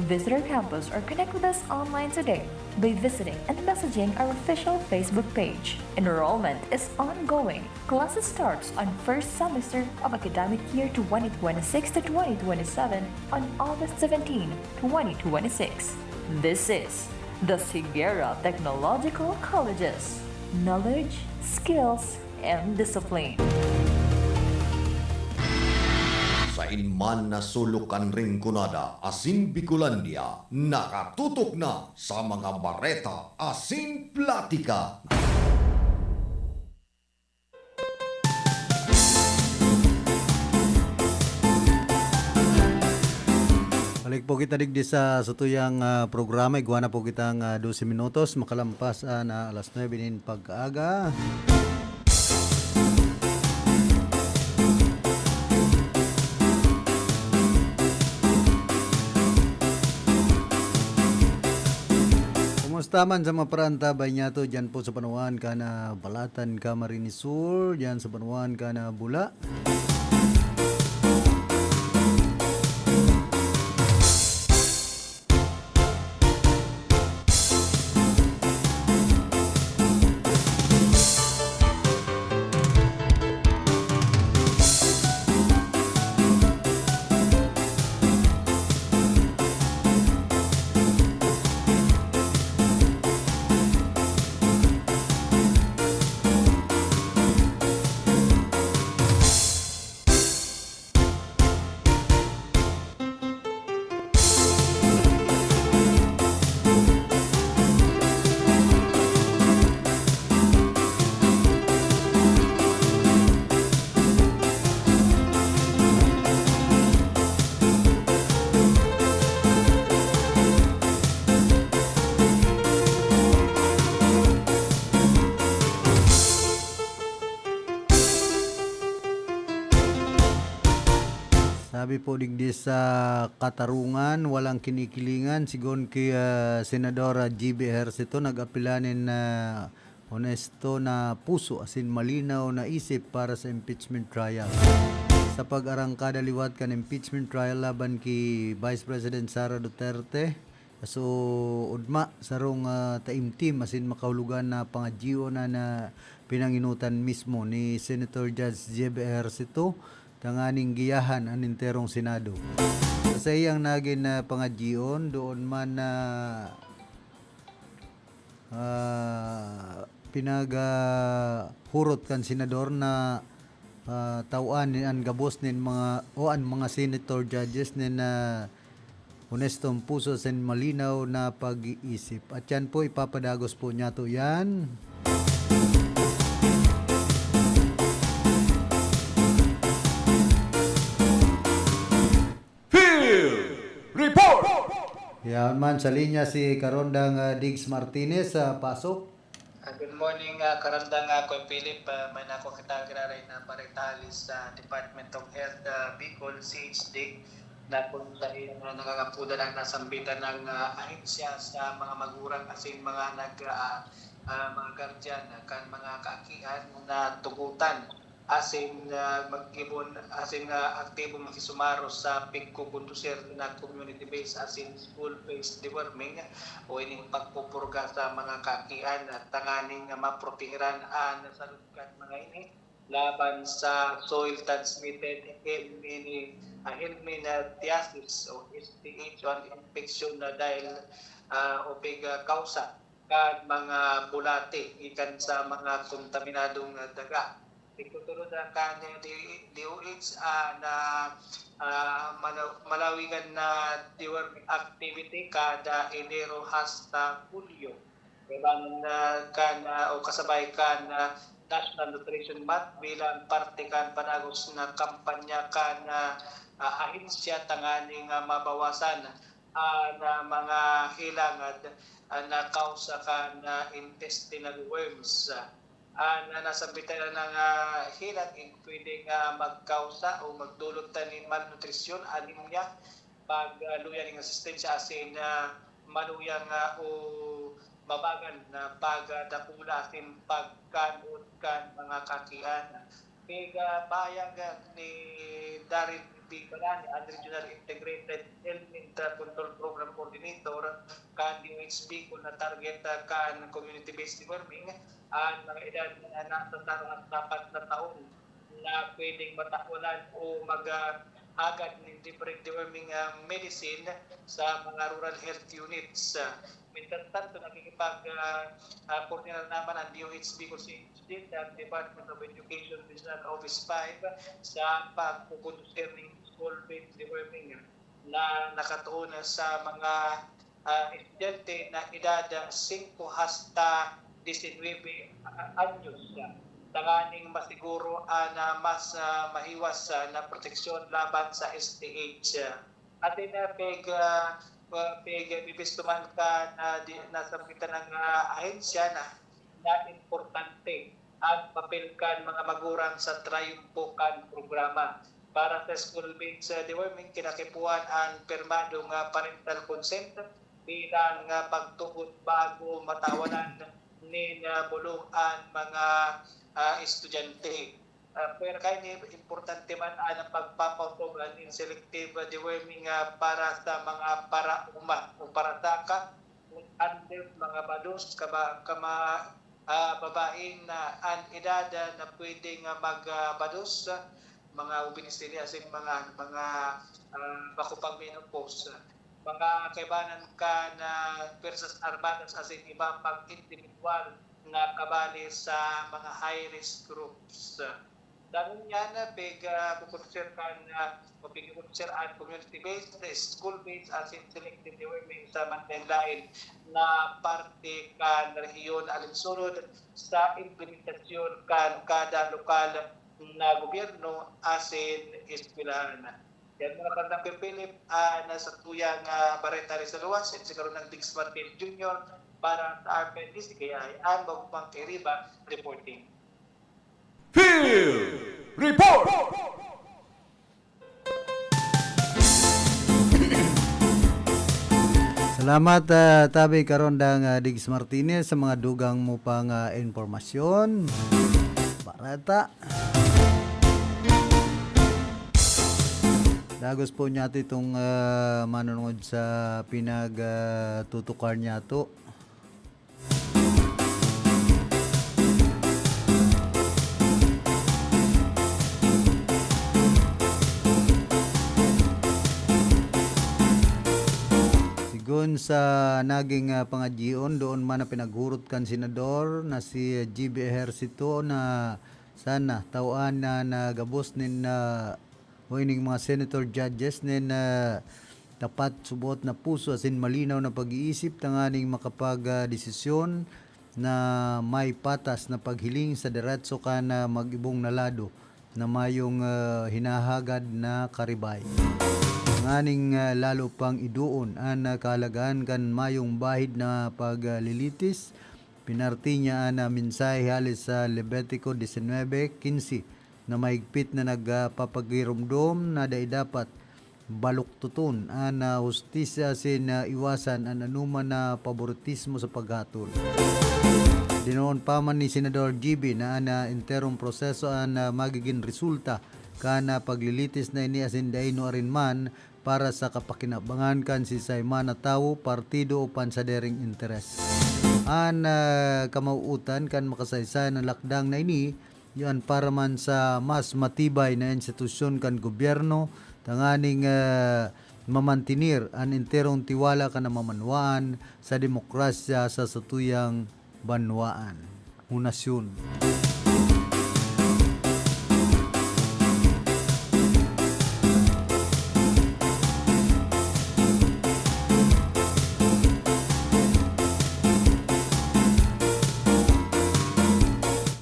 Visit our campus or connect with us online today by visiting and messaging our official Facebook page. Enrollment is ongoing. Classes starts on first semester of academic year twenty twenty-six to twenty twenty-seven on August seventeen, twenty twenty-six. This is the Sigera Technological Colleges. Knowledge, skills, and discipline. Sain man na sulok kan Rinconada asin Bicolandia, nakatutok na sa mga bareta asin platika. Balik po kita digdi sa satuyang, ah, programa. Igwa na po kitang, ah, dose minutos makalampas, ah, na alas nuebe nin pag-aga. Kumusta man sa mga parantabay niyato diyan po sa panuan kan, ah, Balatan, Camarines Sur, diyan sa panuan kan, ah, Bula? po digdi sa katarungan, walang kinikilingan. Sigon ki, ah, Senador, ah, G B Ejercito, nag-apila nin, ah, honesto na puso asin malinaw na isip para sa impeachment trial. Sa pag-arangkada liwat kan impeachment trial laban ki Vice President Sara Duterte, so, ugma, sarong, ah, taimtim asin makahulogan na pangadyion an, ah, pinangenotan mismo ni Senator Judge J B Ejercito tanganing giyahan an enterong Senado. Sa saiyang nagin na pangadyion, doon man na, ah, pinaghurot kan senador na, ah, tawaan nin an gabos nin mga, o an mga senator judges nin, ah, honestong puso asin malinaw na pag-iisip. At yan po, ipapadagos po niyato yan. Field Report! Yan man, sa linya si Karondang, ah, Diggs Martinez, ah, pasok. Ah, good morning, ah, Karandang, ah, Kuya Philip. Ah, may nako kita giraray na bareta hali sa Department of Health, ah, Bicol, C H D, na kung saen, ah, nangangapodan ang nasambitan ng, ah, ahensya sa mga magurang asin mga nag-, ah, ah, mga guardian, ah, kan mga kaakian na tugotan asin, ah, mag-ibon, asin, ah, aktibo makisumaro sa pigkukondusir na community-based asin school-based deworming o ining pagpupurga sa mga kaakian, ah, tanganing maprotehiran an salud kan mga ini laban sa soil-transmitted helmini-, ah, helmintiasis o S T H o an impeksyon na dahil, ah, o pig-, ah, kausa kan mga bulati gikan sa mga kontaminadong, ah, daga. Tigtutulod, ah, kan D-, D O H, ah, na, ah, malaw-, malawigan na deworming activity kada Enero hasta Hulyo. Kaibanan, ah, kan, ah, o kasabay kan, ah, National Nutrition Month bilang parte kan padagos na kampanya kan, ah, ah, ahensya tanganing, ah, mabawasan an, ah, mga hilangad, ah, na kausa kan, ah, intestinal worms. An, ah, nasambitan na nga hilang ig pwedeng, ah, magkausa o magdulot ta nin malnutrisyon, anemia, pag, ah, luya nin resistensya asin, ah, maluyang, ah, o mabagal na pagdakula asin pagkanod kan mga kaakian. Pig-, ah, pahayag, ah, ni Darren B. Balani, an Regional Integrated Helminth Control Program Coordinator kan D O H Bicol na target, ah, kan community-based deworming, an mga edad na nasa sarong hasta apat na taon na pwedeng matawalan o mag, ah, hagad nin libreng deworming, ah, medicine sa mga rural health units. Mientras tanto, nakikipag, ah, ah, koordinar naman ang D O H Bicol C H D sa Department of Education Regional Office five sa pagkukondusir nin school-based deworming na nakatuon sa mga, ah, estudyante na edad, ah, singko hasta disinwebe, ah, anyos, ah, tanganing masiguro an, ah, mas, ah, mahiwas, ah, na proteksyon laban sa S T H. Asin, ah, pig-, ah, ah, pig-, bibisto man kan, ah, di, nasambitan ng, ah, ahensya na, na importante an papel kan mga magurang sa trayumpo kan programa. Para sa school-based, ah, deworming, kinakipuhan an pirmadong, ah, parental consent bilang, ah, pagtugot bago matawalan nin, ah, bulong an mga, ah, estudyante. Ah, pwera kaini, importante man an pagpapausog nin selective deworming, ah, para sa mga paraoma o parasaka, under, mga bados, kaba-, kama-, ah, babaeng na an edad, ah, na pwedeng, ah, mag, ah, bados, ah, mga obesity asin mga, mga, ah, bako pag menopause. Mga kaibanan kan, ah, pwersas armadas asin iba pang indibidwal na kabali sa mga high risk groups. Dangan niyan, ah, pig-, ah, kukonsider kan, ah, o pigkukonsider an community-based, school-based asin selective deworming sa manlaen-laen na parte kan rehiyon alinsunod sa implementasyon kan kada lokal na gobyerno asin eskwelahan. Yan, mga Karandang Philip, ah, na sa tuyang, ah, bareta rin sa luwas, yan si Karandang Diggs Martin Junior para sa R P N D C K I, ang Bagumang Kairiba, reporting. Field Report! Salamat, ah, tabi karon dang, ah, Diggs Martinez sa mga dugang mo pang, ah, impormasyon. Barata. Dagos po niya itong, ah, manunod sa pinag, ah, tutukar niya to. Sigon sa naging, ah, pangadyion, doon man na pinaghurot kan senador na si G B Ejercito na sana tawan na nagabos nin, ah, o ining mga senator judges nin, ah, tapat, subot na puso asin malinaw na pag-iisip tanganing makapag, ah, desisyon na may patas na paghiling sa diretso kan, ah, mag-ibong na lado na mayong, ah, hinahagad na karibay. Nganing, ah, lalo pang idoon an, ah, kahalagahan kan mayong bahid na paglilitis, pinarti niya an, ah, mensahe hale sa Levitico diecinuebe quince na mahigpit na nagpapagiromdom na dai dapat baluktoton an, ah, hustisya asin, ah, iwasan an anoman na paboritismo sa paghatol. Dinoon pa man ni Senador G B na an, ah, enterong proseso an, ah, magigin resulta kan, ah, paglilitis na ini asin dai nuarin man para sa kapakinabangan kan siisay man na tawo, partido o pansadiring interes. An, ah, kamawutan kan makasaysay na lakdang na ini, iyan para man sa mas matibay na institusyon kan gobyerno tanganing, ah, mamantener an enterong tiwala kan namamanwaan sa demokrasya sa satuyang banwaan o nasyon.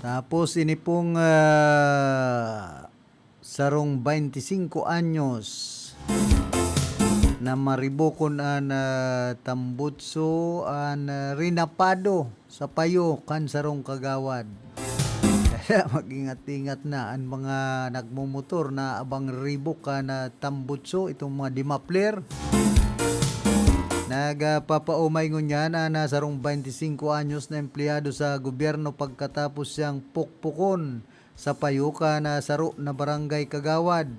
Tapos ini pong, ah, sarong baynte singko anyos na maribokon an, ah, tambutso, an, ah, rinapado sa payo kan sarong kagawad. Kaya mag-ingat-ingat na an mga nagmomotor na abang ribok kan, ah, tambutso, itong mga dimapler. Nagpapaumay ngunyan an, ah, sarong baynte singko anyos na empleyado sa gobyerno pagkatapos siyang pukpukon sa payo kan, ah, saro na barangay kagawad.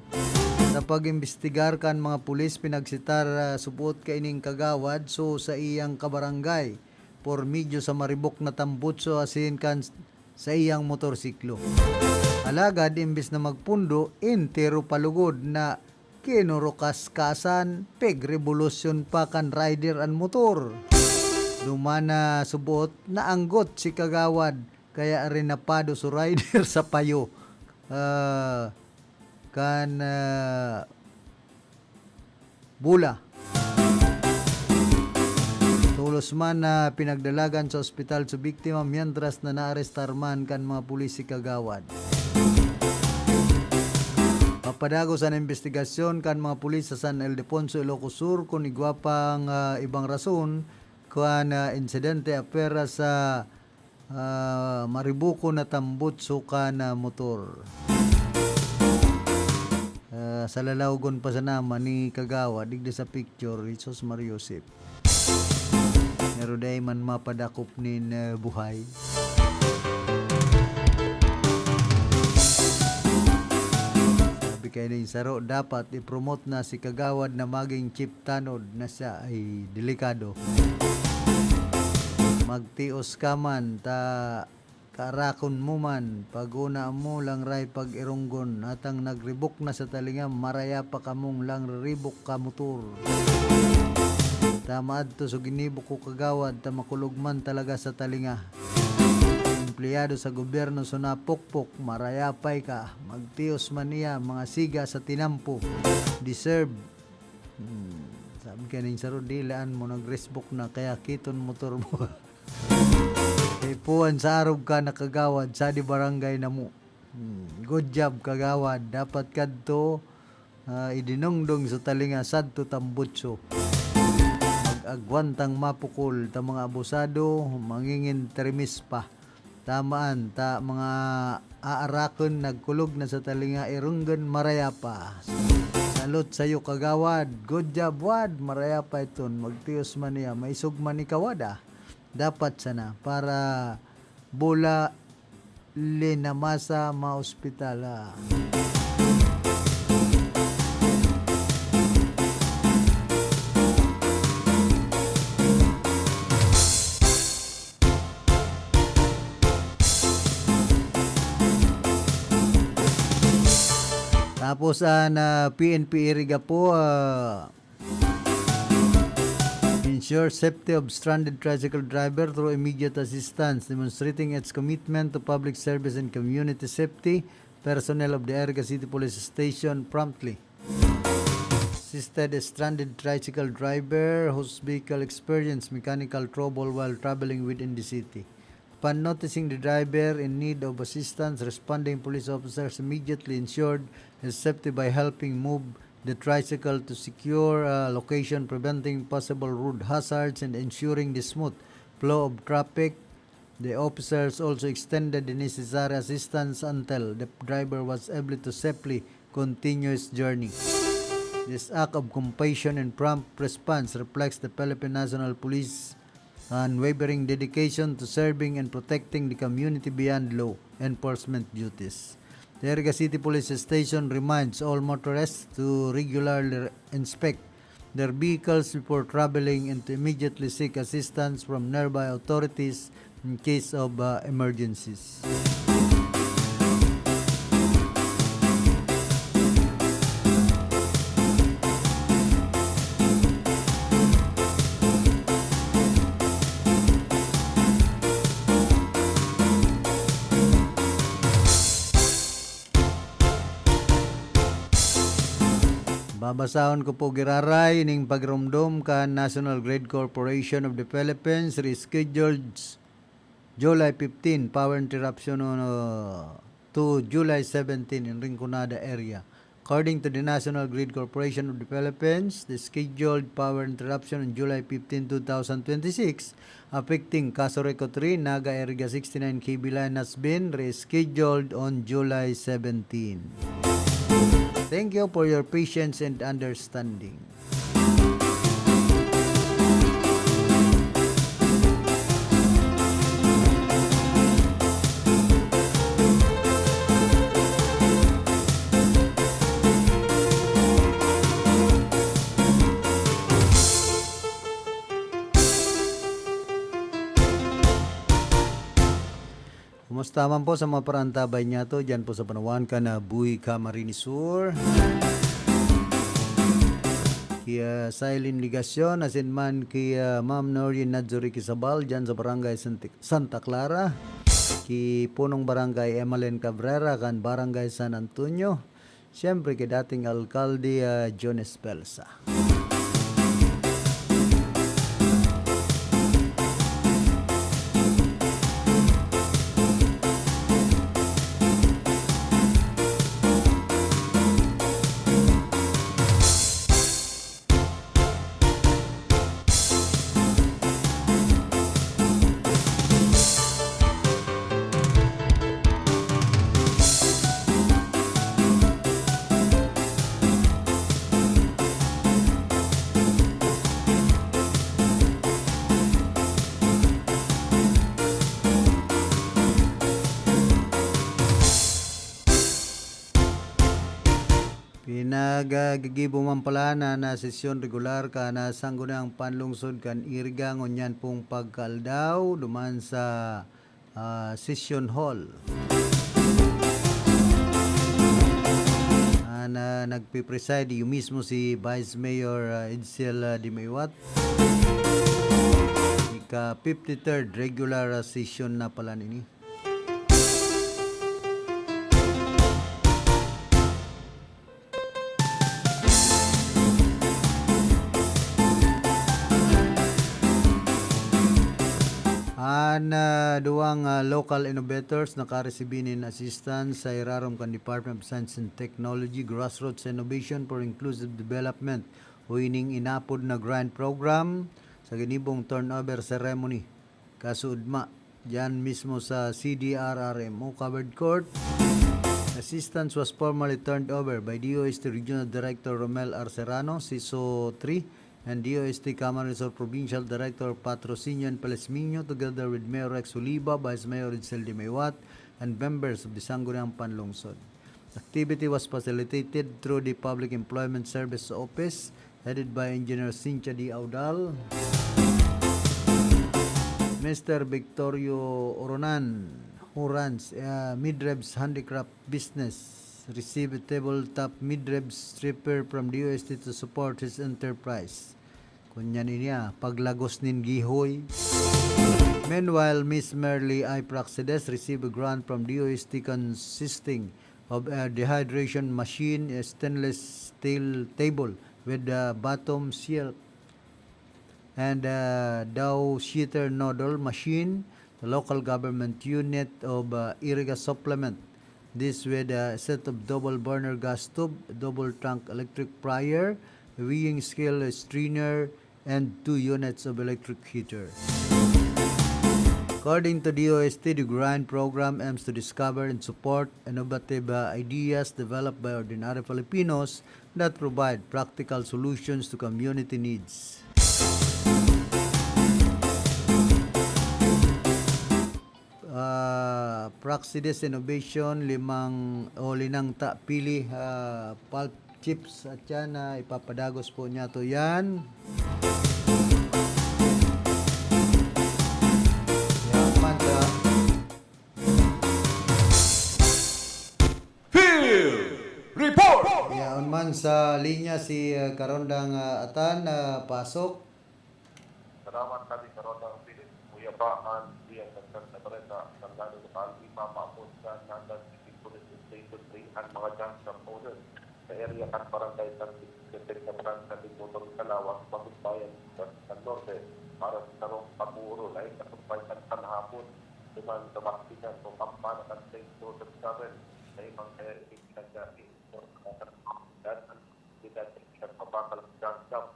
Sa pag-imbestigar kan mga pulis, pinagsitar, ah, subot kaining kagawad so sa iyang kabarangay por medio sa maribok na tambutso asin kan s-, sa iyang motorsiklo. Alagad imbes na magpundo, entero pa lugod na kinurukaskasan, pigrevolusyon pa kan rider an motor. Duman na subot, naanggot si kagawad, kaya rinapado so rider sa payo, ah, kan, ah, bola. Tolos man na pinagdalagan sa ospital sa biktima, mientras na naarestar man kan mga pulis si kagawad. Papadagos an imbestigasyon kan mga pulis sa San Ildefonso, Ilocos Sur, kun igwa pang, ah, ibang rason kan, ah, insidente apwera sa, ah, mariboko na tambutso kan, ah, motor. Ah, sa lalawgon pa sana man ni kagawad, digdi sa picture, Jesus Maria Joseph. Pero dai man mapadakop nin, eh, buhay. Sabi kay ning saro, dapat i-promote na si kagawad na maging chief tanod na siya ay delikado. Magtios ka man, ta kaarakon mo man, pag-una mo lang ray pag-ironggon, atang nagribok na sa talinga, maraya pa kamong lang riribok ka motor. Ta maadto so ginibo ko kagawad, ta makulog man talaga sa talinga. Empleyado sa gobyerno, so napukpok, marayapay ka. Magtios man niya, mga siga sa tinampo. Deserve. Hmm, sabi ka ning saro, dilaan mo, nag-respok na, kaya kiton motor mo. Kaipuhan sa arog ka nakagawad, sa di barangay na mo. Hmm, good job, kagawad. Dapat kadto, ah, idinongdong sa talinga, sadto tambutso. Mag-agwantang mapukol, ta mga abusado, mangingin trimis pa. Tamaan, ta mga aarakon, nagkulog na sa talinga, ironggon maraya pa. Salot sayo, kagawad. Good job, Wad. Maraya pa iton. Magtios man niya. Maisog man ni Kawad, ah. Dapat sana. Para bula linamasa maospital, ah. Tapos, ah, na P N P Iriga po, ah, ensure safety of stranded tricycle driver through immediate assistance, demonstrating its commitment to public service and community safety. Personnel of the Iriga City Police Station promptly assisted a stranded tricycle driver whose vehicle experienced mechanical trouble while traveling within the city. Upon noticing the driver in need of assistance, responding police officers immediately ensured his safety by helping move the tricycle to secure a location, preventing possible road hazards and ensuring the smooth flow of traffic. The officers also extended the necessary assistance until the driver was able to safely continue his journey. This act of compassion and prompt response reflects the Philippine National Police unwavering dedication to serving and protecting the community beyond law enforcement duties. The Iriga City Police Station reminds all motorists to regularly inspect their vehicles before traveling and to immediately seek assistance from nearby authorities in case of, uh, emergencies. Babasahon ko po giraray ning pagromdom kan National Grid Corporation of the Philippines, rescheduled July fifteen, power interruption on, uh, to July seventeen in Rinconada area. According to the National Grid Corporation of the Philippines, the scheduled power interruption on July fifteen, two thousand twenty-six, affecting Casureco three, Naga Iriga sixty-nine K V line has been rescheduled on July seventeen. Thank you for your patience and understanding. Kumusta man po sa mga paraantabay niyato diyan po sa Panawan kan, ah, Buhi, Camarines Sur? Ki, ah, Silene Legacion, asin man ki, ah, Ma'am Noreen Nadzuri Quizabal diyan sa Barangay Santi-, Santa Clara. Ki Punong Barangay Emalin Cabrera kan Barangay San Antonio. Siyempre, kay dating alkalde, ah, John Espelsa. Pinagagibo man pala na, na sesyon regular kan Sangguniang Panlungsod kan Iriga ngunyan pong pagkaaldaw duman sa, ah, Session Hall. Ah, na nagpipreside, iyo mismo si Vice Mayor, ah, Edsel, ah, Dimaiwat. Ika fifty-third regular, ah, session na pala nini. An, ah, duwang, ah, local innovators nakaresibi nin assistance sa irarom kan Department of Science and Technology Grassroots Innovation for Inclusive Development o ining inapod na grant program sa ginibong turnover ceremony. Kasuodma, diyan mismo sa C D R R M O Covered Court. Assistance was formally turned over by D O S T Regional Director Romel Arcerano, CISO three, and D O S T Camarines Sur Provincial Director Patrocinio and Pelesmiño, together with Mayor Rex Oliva, Vice Mayor Edsel de Maywat, and members of the Sangguniang Panlungsod. Activity was facilitated through the Public Employment Service Office, headed by Engineer Cynthia D. Audal. Mister Victorio Oronan, who runs, uh, Midreb's handicraft business, received a tabletop Midreb stripper from D O S T to support his enterprise. Kunyan ini, ah, paglagos nin gihoy. Meanwhile, Miss Merly I. Praxides received a grant from D O S T consisting of a dehydration machine, a stainless steel table with a bottom shelf, and a dough sheeter noodle machine, the local government unit of, uh, Iriga Supplement. This with a set of double burner gas stove, double trunk electric fryer, weighing scale, a strainer, and two units of electric heater. According to D O S T, the grind program aims to discover and support innovative, uh, ideas developed by ordinary Filipinos that provide practical solutions to community needs. Ah, Praxides Innovation, limang o linang ta pili, ah, pulp chips at yan, ah, ipapadagos po niya to yan. Yan man sa Field Report! Yaon man sa linya si, ah, Karondang, ah, Atan, ah, pasok. Salamat kami, Karondang Philip. Kuya pa, ang siyang nagkanta bareta, sa lado lokal, ipapaabot sa Naga City Police Station three ang mga junk shop owners sa area kan Barangay San Vicente sa Barangay Botong Kalawang, Bagong Bayan, San Norte, para sa sarong pag-uurol ay kasumpay kan panahapon, duman sa Baktikan o Kampana kan Saint Joseph Chapel, sa ibang kaya inig nagdati, o sa mga komunidad, ang komunidad ay pinagpapakal sa junk shop.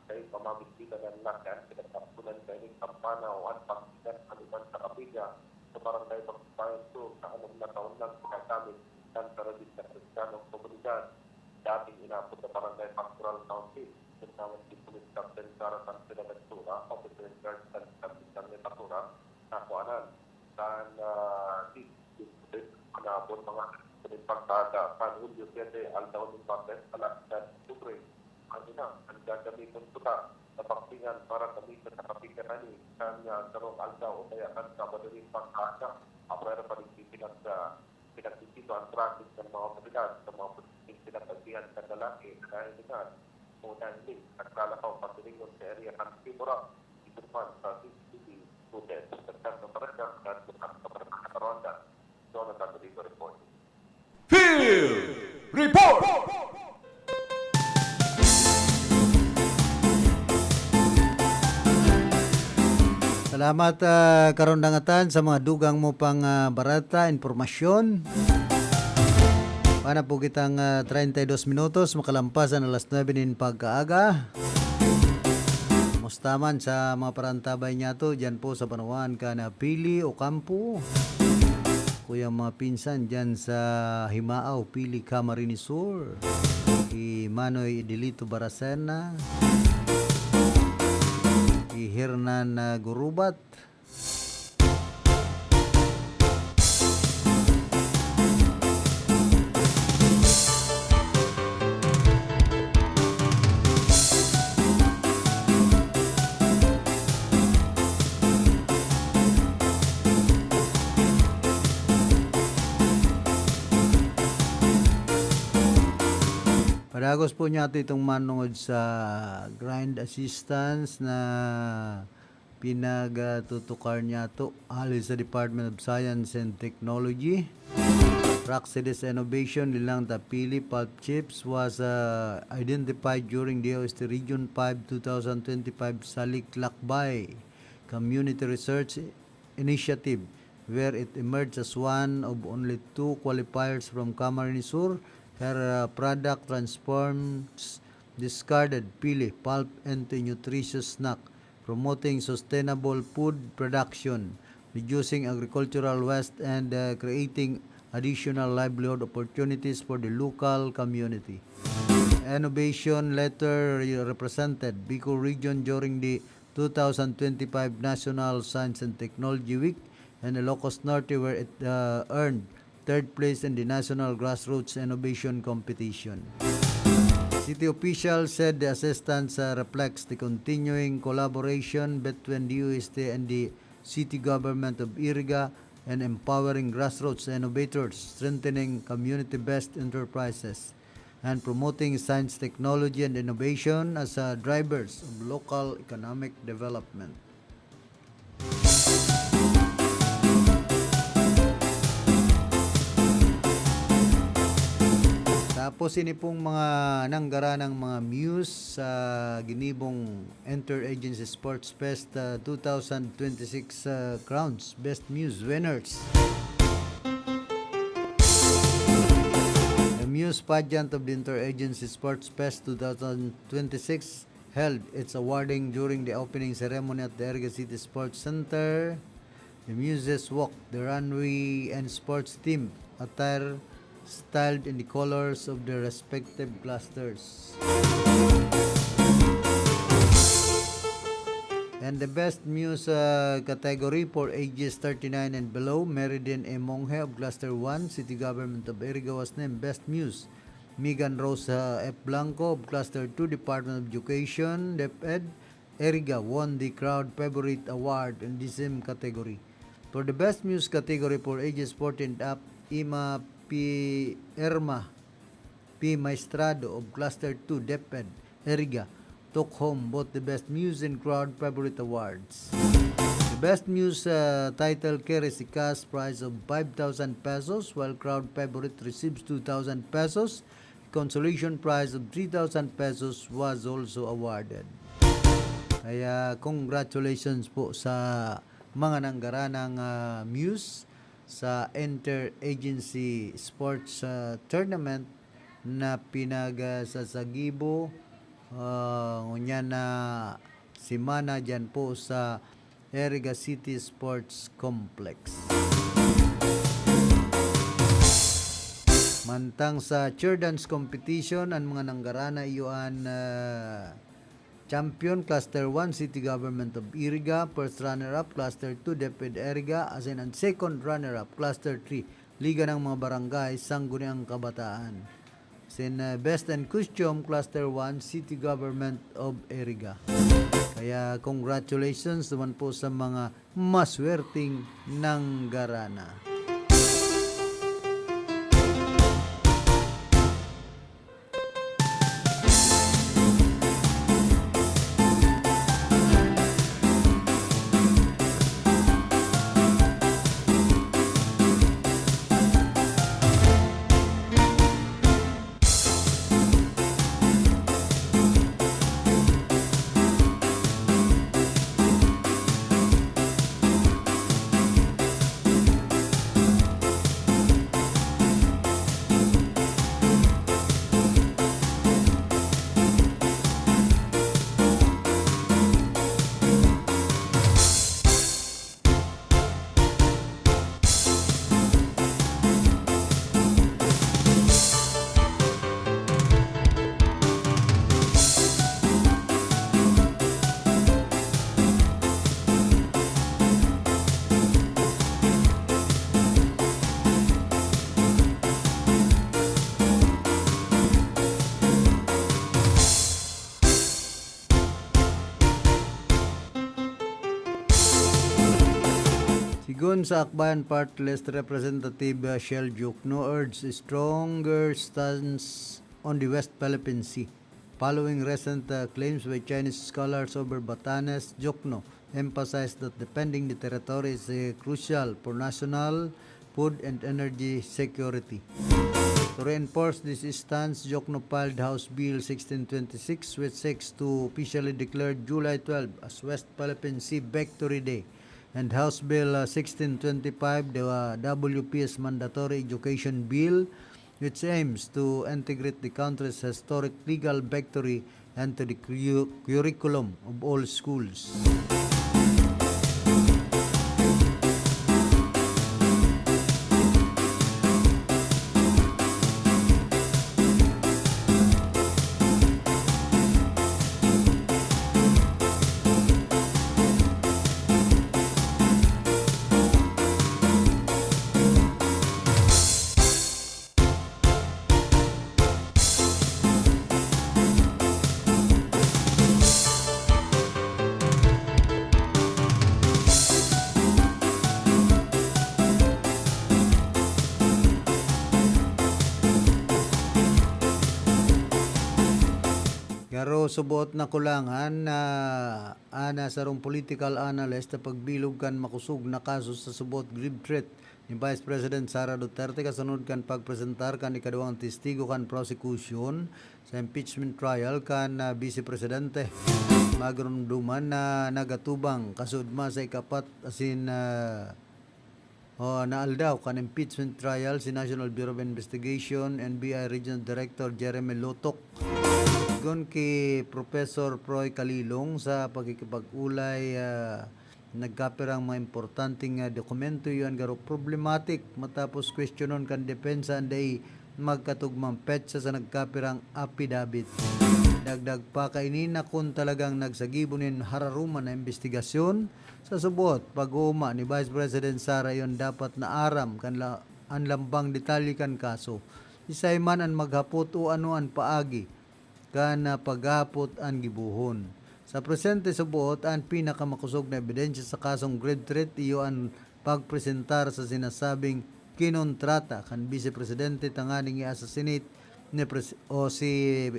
Kay pamabisita na lakan, pinagtakbunan kaini kampana o an pagsikat anuman sa kapilya sa Barangay Bakbayan Sur, na anong nakaon lang sa kagamit kan tradisyonal Kristiyanong komunidad. Dating inabot sa Barangay Pastoral Council, kasama si Police Captain Sara San Buenaventura, Officer in Charge kan San Vicente Pastoral, nakuanan kan, ah, di, di, panabot mga pagkada kan Hulyo siete, aldaw nin Martes, alas siyete Oktubre. Ang ina, ang gagamiton ko na sa baktingan para gamiton sa kapigkanan ni kan, ah, sarong aldaw o kaya kan Sabado nin pagkada. Apwera pa rin pinag-, ah, pinagsisito ang traffic ng mga otoridad sa mga posibleng pinag-agihan kan lalaki na hiningan o nahiling naglalakaw pasilingon sa area kan Timora, Ituman sa C C T V footage. Nagkakaparasya kan Karonda, Jonathan Rico reporting. Field Report! Salamat, ah, Karondang Atan, sa mga dugang mo pang, ah, bareta, impormasyon. Pana po kitang, ah, treinta y dos minutos, makalampas an alas nuebe nin pagkaaga. Kumusta man sa mga parantabay niyato, diyan po sa banwaan kan Pili, Ocampo? Kuyang mga pinsan diyan sa Himao, Pili, Camarines Sur. Ki Manoy Idelito Baracena. Ki Hernan, ah, Gurubat. Padagos po niyato itong manungod sa grind assistance na pinagtutukar niyato hali sa Department of Science and Technology. Praxedes Innovation, Lilang Tapili Pulp Chips was, uh, identified during the O S T Region five two thousand twenty-five Salik Lakbay Community Research Initiative, where it emerged as one of only two qualifiers from Camarines Sur. Her, uh, product transforms discarded pili pulp into nutritious snack, promoting sustainable food production, reducing agricultural waste, and, uh, creating additional livelihood opportunities for the local community. Innovation letter re-, represented Bicol region during the two thousand twenty-five National Science and Technology Week and Ilocos Norte, where it, uh, earned third place in the National Grassroots Innovation Competition. City officials said the assistance, uh, reflects the continuing collaboration between the U S T and the city government of Iriga and empowering grassroots innovators, strengthening community-based enterprises, and promoting science, technology, and innovation as, uh, drivers of local economic development. Tapos ini pong mga nanggaranang mga muse sa ginibong Interagency Sports Fest, uh, two thousand twenty-six, uh, crowns, Best Muse winners. The Muse Pageant of the Interagency Sports Fest two thousand twenty-six held its awarding during the opening ceremony at the Iriga City Sports Center. The Muses walked the runway and sports team attire styled in the colors of their respective clusters. And the best muse, uh, category for ages thirty-nine and below, Meridin A. Monghe of Cluster one, City Government of Iriga, was named Best Muse. Megan Rosa F. Blanco of Cluster two, Department of Education, DepEd, Iriga, won the crowd favorite award in the same category. For the best muse category for ages fourteen and up, Ima P. Irma P. Maestrado of Cluster two, DepEd, Iriga, took home both the best muse and crowd favorite awards. The best muse, uh, title carries a cash prize of five thousand pesos, while crowd favorite receives two thousand pesos. Consolation prize of three thousand pesos was also awarded. Kaya congratulations po sa mga nanggaranang, ah, muse sa Interagency Sports, ah, Tournament na pinagsasagibo, ah, ngunyan na semana diyan po sa Iriga City Sports Complex. Mantang sa cheer dance competition, an mga nanggarana iyo an, ah, champion, Cluster one, City Government of Iriga, first runner-up, Cluster two, DepEd Iriga, asin an second runner-up, Cluster three, Liga ng mga Barangay, Sangguniang Kabataan. Asin, ah, Best and Costume, Cluster one, City Government of Iriga. Kaya congratulations naman po sa mga maswerteng nanggarana. Sigon sa Akbayan Party List Representative, uh, Shell Diokno urged a stronger stance on the West Philippine Sea following recent, uh, claims by Chinese scholars over Batanes. Diokno emphasized that defending the territory is, uh, crucial for national food and energy security. To reinforce this stance, Diokno filed House Bill sixteen twenty-six, which seeks to officially declare July twelve as West Philippine Sea Victory Day, and House Bill, uh, sixteen twenty-five, the, uh, W P S Mandatory Education Bill, which aims to integrate the country's historic legal victory into the curricu-, curriculum of all schools. subot na kulangan na ana sarong political analyst na pagbilog kan makosog na kaso sa subot grave threat ni Vice President Sara Duterte kasunod kan pagpresentar kan ikaduwang testigo kan prosecution sa impeachment trial kan, ah, Vice Presidente. Magrumduman na nagatubang kasudma sa ikapat asin, ah, o, na aldaw kan impeachment trial si National Bureau of Investigation, N B I Regional Director Jeremy Lotok. Sigon ki Professor Proy Kalilong, sa pakikipag-olay, ah, nagkapirang mga importanteng, ah, dokumento, iyo an garo problematik matapos kwestiyonon kan depensa an dai magkatugmang petsa sa nagkapirang apidabit. Dagdag pa kaini na kun talagang nagsagibo nin hararuman na imbestigasyon, sa subot, pag-ooma ni Vice President Sara, iyon dapat na aram kan la-, an lambang detalye kan kaso. Siisay man an maghapot o ano an paagi kan, ah, paghapot an gibohon. Sa presente, subot, an pinakamakosog na ebidensya sa kasong grave threat iyo an pagpresentar sa sinasabing kinontrata kan Vice Presidente tanganing i-assassinate ni Pres-, o si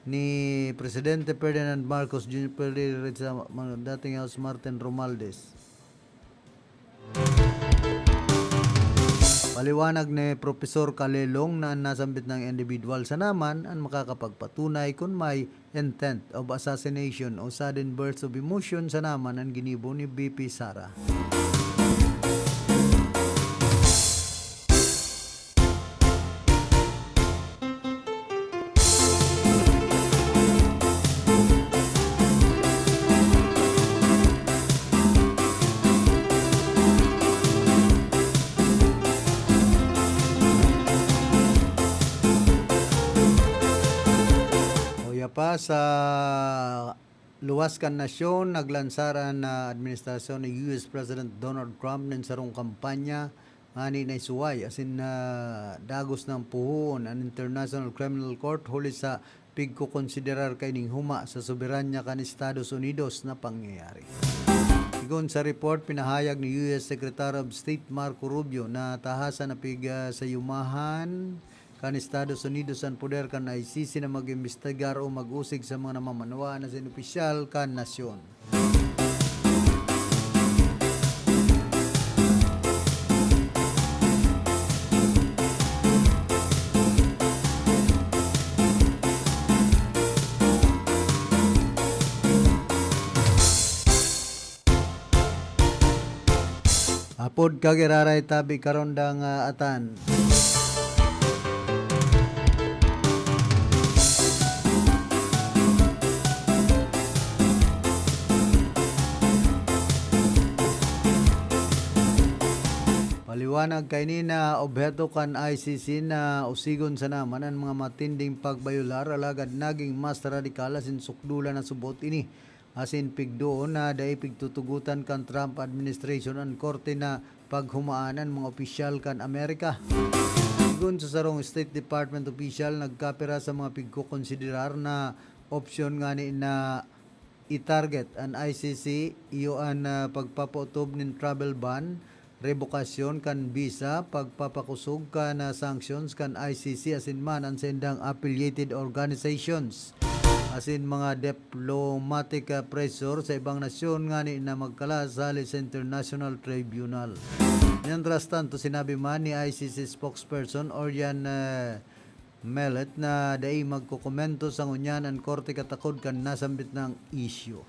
ni Presidente Ferdinand Marcos Junior Pereira sa mga dating House Martin Romualdez. Paliwanag ni Professor Kalilong na an nasambit na individual sana man an makakapagpatunay kun may intent of assassination o sudden burst of emotion sana man an ginibo ni V P Sara. Uya pa, sa luwas kan nasyon, naglansar an, ah, administrasyon ni U S President Donald Trump nin sarong kampanya ngani na isuway asin, ah, dagos nang puhoon an International Criminal Court huli sa pigkokonsiderar kaining huma sa soberanya kan Estados Unidos na pangyayari. Sigon sa report, pinahayag ni U S Secretary of State Marco Rubio na tahasan na pig, ah, sa yumahan kan Estados Unidos an poder kan I C C na mag-imbestigar o mag-usig sa mga namamanwaan asin opisyal kan nasyon. Apod kagiraray tabi karon dang, ah, atan. Paliwanag kaini na obheto kan I C C na usigon sana man an mga matinding pagbayular, alagad naging mas radikal asin sukdulan na subot ini. Asin pigdoon na dai pigtutugotan kan Trump administration an korte na paghumaan an mga opisyal kan Amerika. Sigon sa sarong State Department opisyal, nagkapira sa mga pigkokonsiderar na opsyon ngani na i-target an I C C, iyo an, ah, pagpapaotob nin travel ban, rebokasyon kan bisa, pagpapakosog kan, ah, sanctions kan I C C asin man an saindang affiliated organizations, asin mga diplomatic, ah, pressure sa ibang nasyon ngani na magkalas hali sa International Tribunal. Mientras tanto, sinabi man ni I C C spokesperson Orion, ah, Melet na dai magkokomento sa ngunyan an korte katakod kan nasambit na isyu.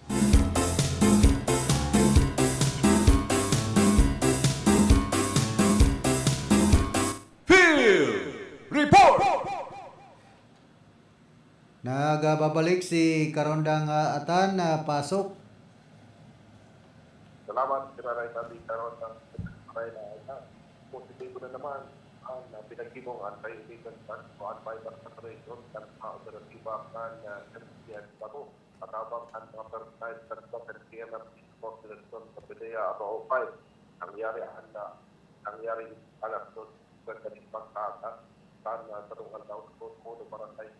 Field Report! Nagbabalik si Karondang, ah, Atan, ah, pasok. Salamat, Sir Aray Tabi. Karon ang Aray na ita. Positibo na naman ang, ah, pinaghimong anti-illegal drugs o anti-narcotic operation kan mga operatiba kan, ah, M C N Bato. Katabang ang mga personahe kan N C M R T Sports Direction sa P D E A Abaho five. Nangyari ang, ah, nangyari alas dos sa ganing pagkaaga kan, ah, sarong aldaw sa Tono, Barangay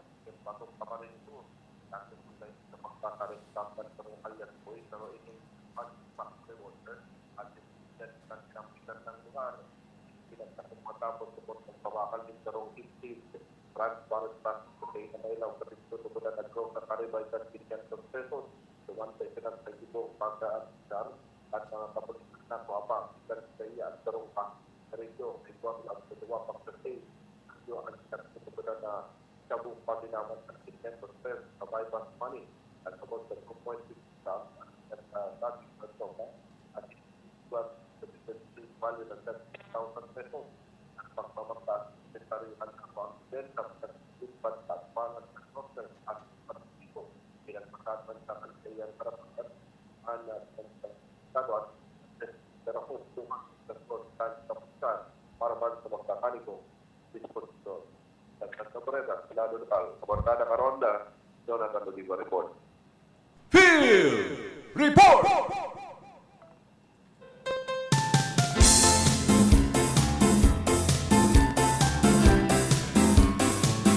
Patong Camarines Sur, nagsusumbay sa pagkakareklamo kan sarong alias Boy, pero ini ang back revolver at ininsiyan kan kampitan ng lugar. Pinagtakot matapos sa pagkabakal ng sarong eighteen transparent plastic Kaya na may lang sa pagtutubod ang nagkong na karibay sa quinientos pesos. Duman sa itinag sa ibo, pagka at siyang at mga kapulisan na kuwapa, ikan sa iya at sarong pa. Karinyo, may buwang lang sa duwa pang sa stage. Ang iyo ang itinag sa ibo na siya buong paginaman sa quinientos pesos sa buy back money. Nagkabot sa two point six gram at, ah, dati sa sopa. At iwan sa value na seventy thousand pesos. Ang pagmamagtaas ng inventory ang kakuha ang benta sa pagkakatagpan at sa process at pagkakatagpan. Pinagpasad man sa kaligayan para pagkat-, an, ah, pagkakatagpan. Pero kung kuha sa konstan sa pagkakan, para man sa magkakaniko, disposisyon. Dagdag na Breda, Senado Lokal, Kabarkada Karonda, Jonathan Oliva Report. Field Report!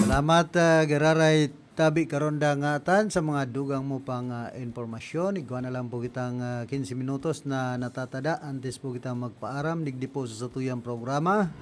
Salamat, ah, giraray tabi Karonda ngatan sa mga dugang mo pang, ah, impormasyon. Igwa na lang po kitang, ah, quince minutos na natatada antes po kitang magpaaram digdi po sa satuyang programa.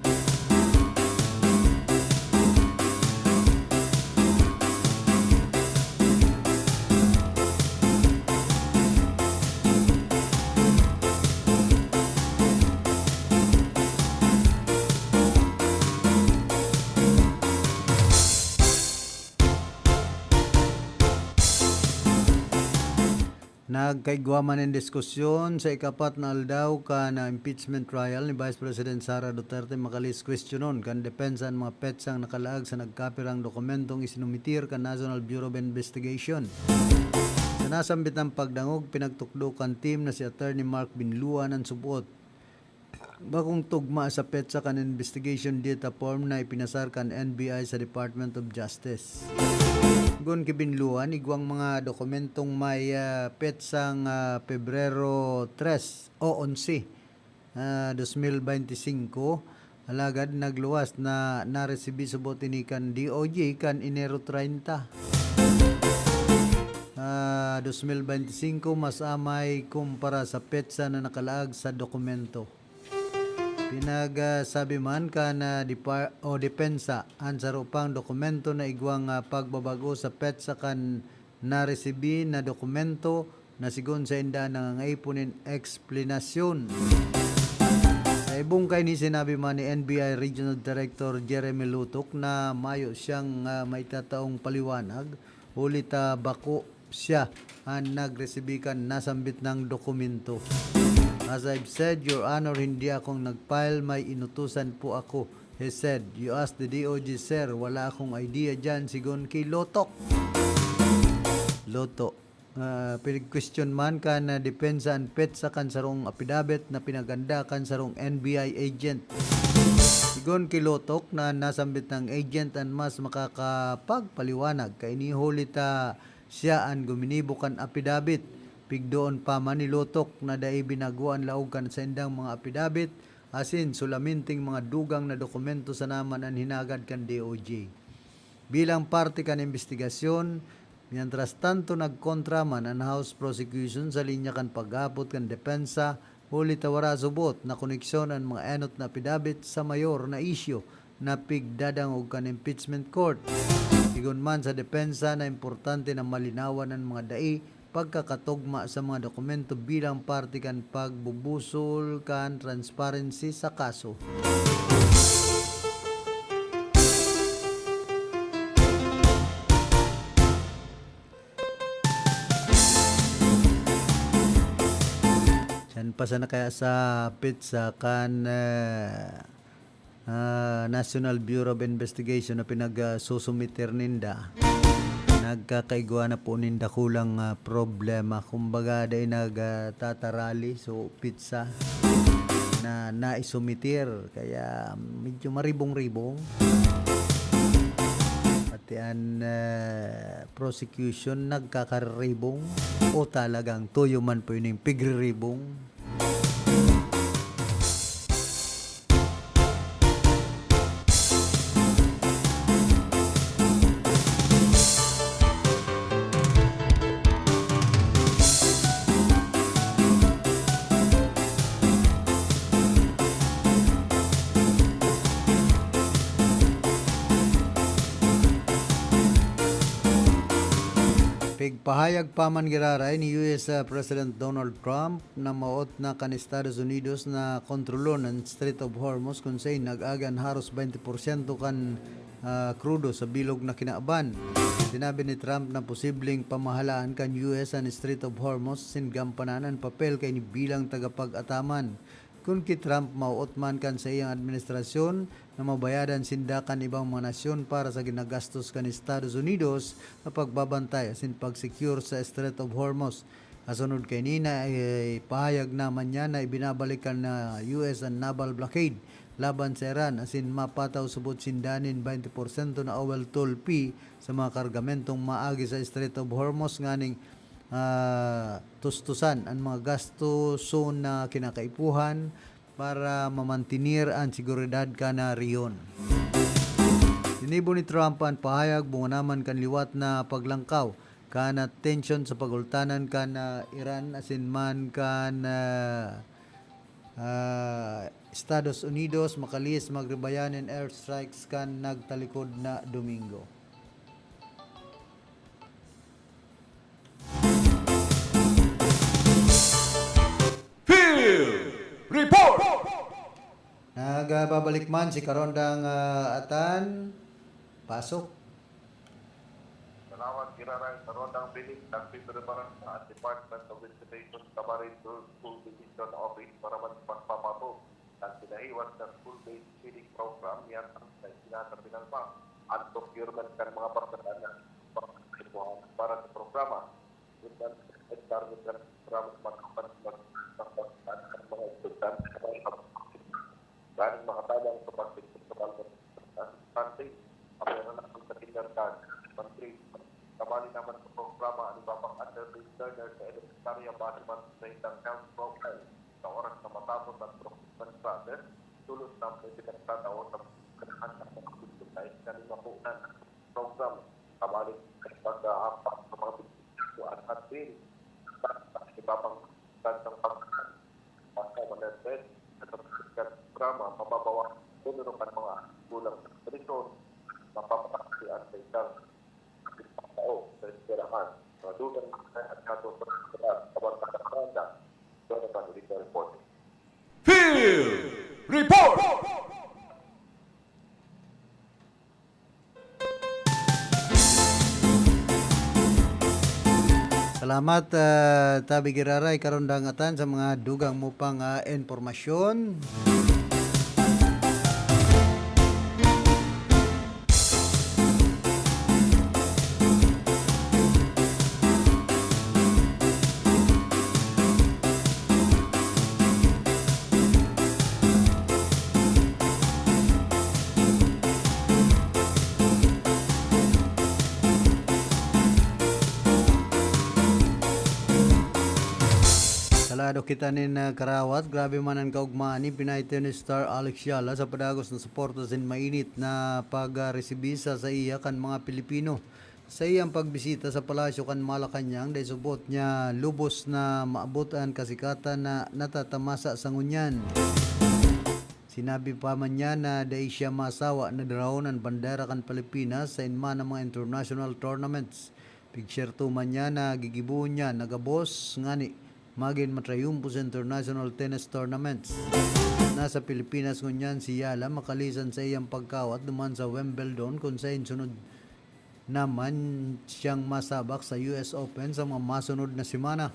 Nagkaigwa man nin diskusyon sa ikapat na aldaw kan impeachment trial ni Vice President Sara Duterte. Makalis kwestiyonon kan depensa an mga petsang nakalaag sa nagkapirang dokumentong isinumitir kan National Bureau of Investigation. Sa nasambit na pagdangog, pinagtukdo kan team na si Attorney Mark Binluan an subot. Bakong tugma sa petsa kan investigation data form na ipinasar kan N B I sa Department of Justice. Gun ki Binluan, igwang mga dokumentong may, ah, petsang, ah, Pebrero tres o onse, ah, dos mil beintisinko, alagad nagluwas na naresibi subot ini kan D O J kan Enero treinta, ah, dos mil beintisinko, mas amay kumpara sa petsa na nakalaag sa dokumento. Pinagsabi man kan, ah, depar-, o depensa an saro pang dokumento na igwang, ah, pagbabago sa petsa kan naresibi na dokumento na sigon sainda nangangaipo nin eksplanasyon. Sa ibong kaini, sinabi man ni N B I Regional Director Jeremy Lutok na mayo siyang, ah, maitataong paliwanag huli ta bako siya an nagresibi kan nasambit nang dokumento. "As I've said, Your Honor, hindi akong nag-file, may inutusan po ako," he said. "You ask the D O J, sir, wala akong idea dyan," sigon ki Lotok. Loto. Ah, pinag-question man kan, ah, depensa an petsa kan sarong apidabit na pinaganda kan sarong N B I agent. Sigon ki Lotok na nasambit nang agent an mas makakapagpaliwanag kaini huli ta siya an guminibo kan apidabit. Pigdoon pa man ni Lotok na dai binago an laog kan saindang mga apidabit, asin solamenteng mga dugang na dokumento sana man an hinagad kan D O J. Bilang parte kan imbestigasyon, mientras tanto, nagkontra man an House Prosecution sa linya kan paghapot kan depensa, huli ta wara subot na koneksyon an mga enot na apidabit sa mayor na isyu na pigdadangog kan impeachment court. Sigon man sa depensa na importante na malinawan an mga dai pagkakatugma sa mga dokumento bilang parte kan pagbubusol kan transparency sa kaso. Diyan pa sana kaya sa petsa kan, eh, ah, National Bureau of Investigation na pinag, ah, susumiter ninda, nagkakaigwa na po nin dakulang, ah, problema. Kumbaga, dai nag, ah, tatarali, so, petsa na naisumiter. Kaya medyo maribong-ribong. Pati an, ah, prosecution nagkakaribong o talagang tuyo man po yun yung pigriribong. Pahayag pa man giraray ni U S, ah, President Donald Trump na maot na kan Estados Unidos na kontrolon an Strait of Hormuz, kun saen nag-agi an haros baynte porsyento kan, ah, krudo sa bilog na kinaban. Sinabi ni Trump na posibleng pamahalaan kan U S an Strait of Hormuz asin gampanan an papel kaini bilang tagapag-ataman. Kun ki Trump, maoot man kan saiyang administrasyon na mabayadan sinda kan ibang mga nasyon para sa ginagastos kan Estados Unidos sa pagbabantay asin pag-secure sa Strait of Hormuz. Kasunod kaini na, eh, pahayag naman niya na ibinabalik kan, ah, U S an naval blockade laban sa Iran asin mapataw subot sinda nin baynte porsyento na oil toll fee sa mga kargamentong maagi sa Strait of Hormuz nganing, ah, tustusan an mga gastoson na kinakaipuhan para mamantener an seguridad kan, ah, rehiyon. Ginibo ni Trump an pahayag bunga naman kan liwat na paglangkaw kan, ah, tensyon sa pagultanan kan, ah, Iran asin man kan, ah, ah, Estados Unidos, makalihis magribayan nin airstrikes kan nagtalikod na Domingo. Field Report! Nagbabalik man si Karondang, ah, Atan. Pasok. Salamat, giraray. Karondang Bilik, nagpipreparar sa Department of Education, Camarines Sur School Division Office para man sa pagpapatupad kan pinahiwas na school-based feeding program, yan ang sa Pinalpa. Ang procurement kan mga pagkakana, pagkakaipuhan para sa programa. Yun ang target ng programa sa mga kapatid, mag-, mag-, ang mga estudyante, sa mga pag-, ganing makatabang sa pagtigil sa balbas at stunting. Apwera na ang sa kindergarten, elementary. Kabali naman sa programa ang iba pang underprivileged learner sa elementarya base man sa kanilang health profile. Sa oras na matapos ang procurement process, tulos na ang pwede nagtatao sa kailangan ng mga pagkain na linapunan. Program, kabali sa paghahampak sa mga benepisyo at hardware. Sa iba pang instansang pagkain, basta malermen, sa pagkain programa, mababawasan ang numero kan mga kulang sa nutrisyon, mapapataksi ang sa isang tao sa eskwelahan. Mga dugang mga at kaso sa mga kabarkada sa banda, Jonathan Ulica reporting. Field Report! Salamat, ah, tabi giraray, Karondang Atan, sa mga dugang mo pang, ah, impormasyon. Kalado kita nin, ah, karawat. Grabe man an kaugmaan ni Pinay Tennis star Alex Yala sa padagos na suporta asin mainit na pag, ah, resibi sa saiya kan mga Pilipino. Sa iyang pagbisita sa Palasyo kan Malacañang, dai subot niya lubos na maabot an kasikatan na natatamasa sa ngunyan. Sinabi pa man niya na dai siya masawa na darahon an bandera kan Pilipinas sa inman na mga international tournaments. Pigserto man niya na gigibohon niya na gabos ngani magin matrayumpo sa international tennis tournaments. Nasa Pilipinas ngunyan si Yala makalisan sa iyang pagkawat duman sa Wimbledon, kun saen sunod naman siyang masabak sa U S Open sa mga masunod na semana.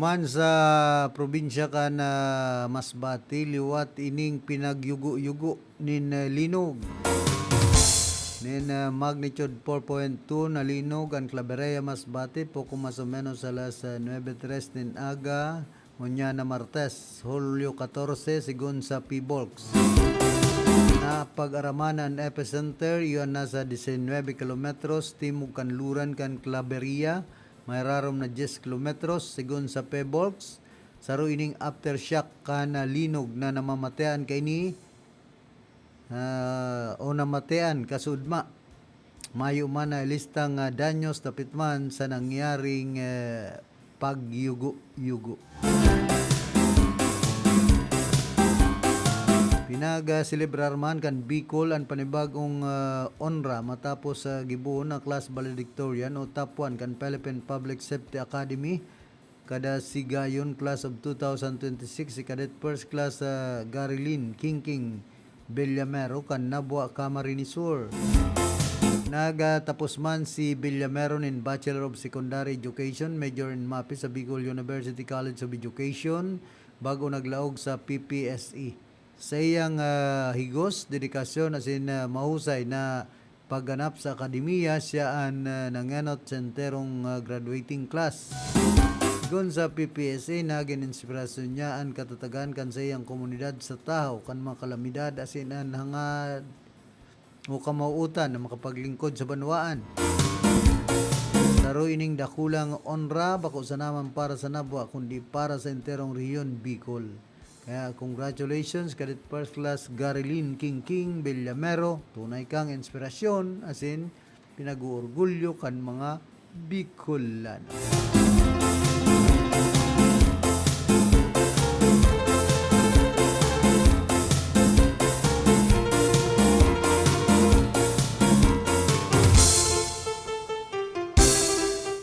Man sa probinsya kan, ah, Masbate, liwat ining pinagyugo-yugo nin, ah, linog. Nin, ah, magnitude four point two na linog an Claveria, Masbate, poko mas o menos alas, ah, nuebe tres nin aga, ngunyan na Martes, Hulyo katorse, sigon sa PHIVOLCS. Napag-araman an epicenter, iyo an nasa diesinuebe kilometros timog kanluran kan Claveria, may rarom na dyes kilometros, sigon sa PHIVOLCS. Saro ining aftershock kan, ah, linog na namamatean kaini, ah, o namatean kasuodma. Mayo man na ilistang, ah, danyos dapit man sa nangyaring, eh, pagyugo-yugo. Pinag-selebrar man kan Bicol an panibag-ong, ah, onra matapos sa gibohon na class valedictorian o top one kan Philippine Public Safety Academy kada Sigayon Class of two thousand twenty-six, si Cadet First Class, ah, Garilyn Kingking Bellamero kan Nabua, Camarines Sur. Nagtapos man si Bellamero nin Bachelor of Secondary Education, major in MAPEH sa Bicol University College of Education, bago naglaog sa P P S E. Sa iyang, ah, higos, dedikasyon asin, ah, mahusay na pagganap sa akademiya, siya an, ah, nangenot sa enterong, ah, graduating class. Sigon sa P P S A, nagin inspirasyon niya an katatagan kan saiyang komunidad sa tahaw kan mga kalamidad asin an hangad o kamawootan na makapaglingkod sa banwaan. Saro ining dakulang onra, bako sana man para sa Nabua, kundi para sa enterong rehiyon Bicol. Kaya congratulations, Cadet First Class Garilyn Kingking Bellamero. Tunay kang inspirasyon, asin pinag-oorgulyo kan mga Bicolano.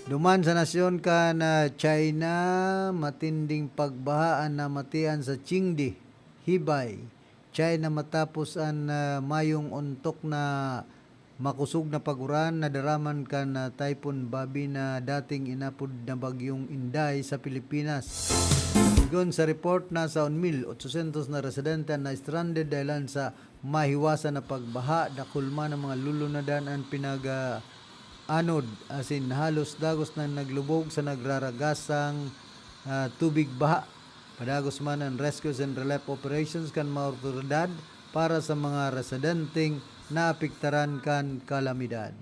Duman sa nasyon kan, ah, China, matinding pagbaha an namatian sa Chengde, Hebei, China, matapos an, ah, mayong ontok na makosog na pag-uran na daraman kan, ah, Typhoon Babi na dating inapod na Bagyong Inday sa Pilipinas. Sigon sa report, nasa one mil otsosyentos na residente an na-stranded dahilan sa mahiwasan na pagbaha. Dakul man an mga lulunadan an pinag-aanod, asin halos dagos na naglubog sa nagraragasang, ah, tubig baha. Padagos man an rescues and relief operations kan mga awtoridad para sa mga residenteng naapektaran kan kalamidad.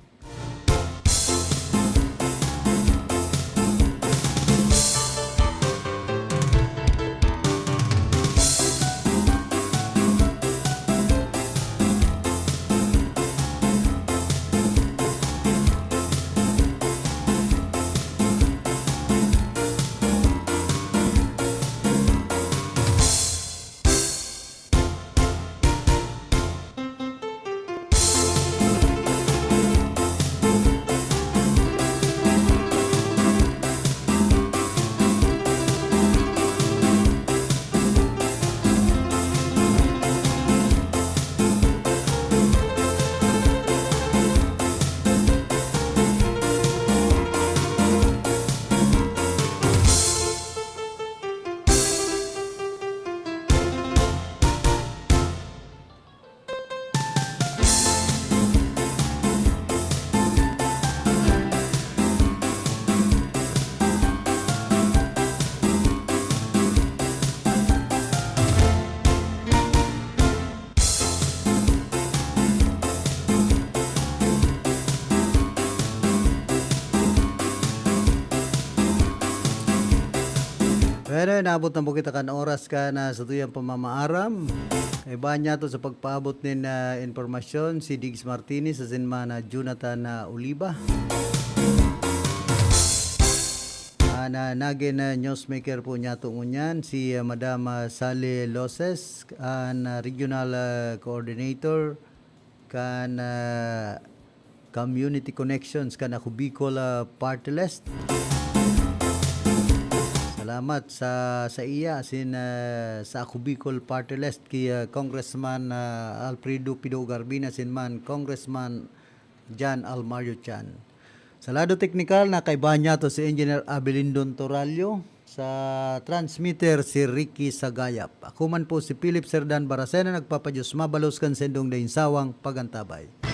Bueno, naabot na po kita kan oras kan, ah, satuyang pamamaaram. Kaibahan niyato sa pagpaabot nin, ah, impormasyon si Diggs Martinez asin man, ah, Jonathan, ah, Oliva. An, ah, nagin, ah, newsmaker po niyato ngunyan, si, ah, Madam, ah, Sally Loses, an, ah, Regional, ah, Coordinator kan, ah, Community Connections kan Ako Bicol, ah, Party List. Salamat sa, sa iya, asin, ah, sa Ako Bicol Party List ki, ah, Congressman, ah, Alfredo Pido Garbin, asin man Congressman John Almario Chan. Sa lado teknikal, nakaibahan niyato si Engineer Abelindon Torallo. Sa transmitter, si Ricky Sagayap. Ako man po si Philip Serdan Baracena, nagpapadiyos mabalos kan sendong daing sawang pagantabay.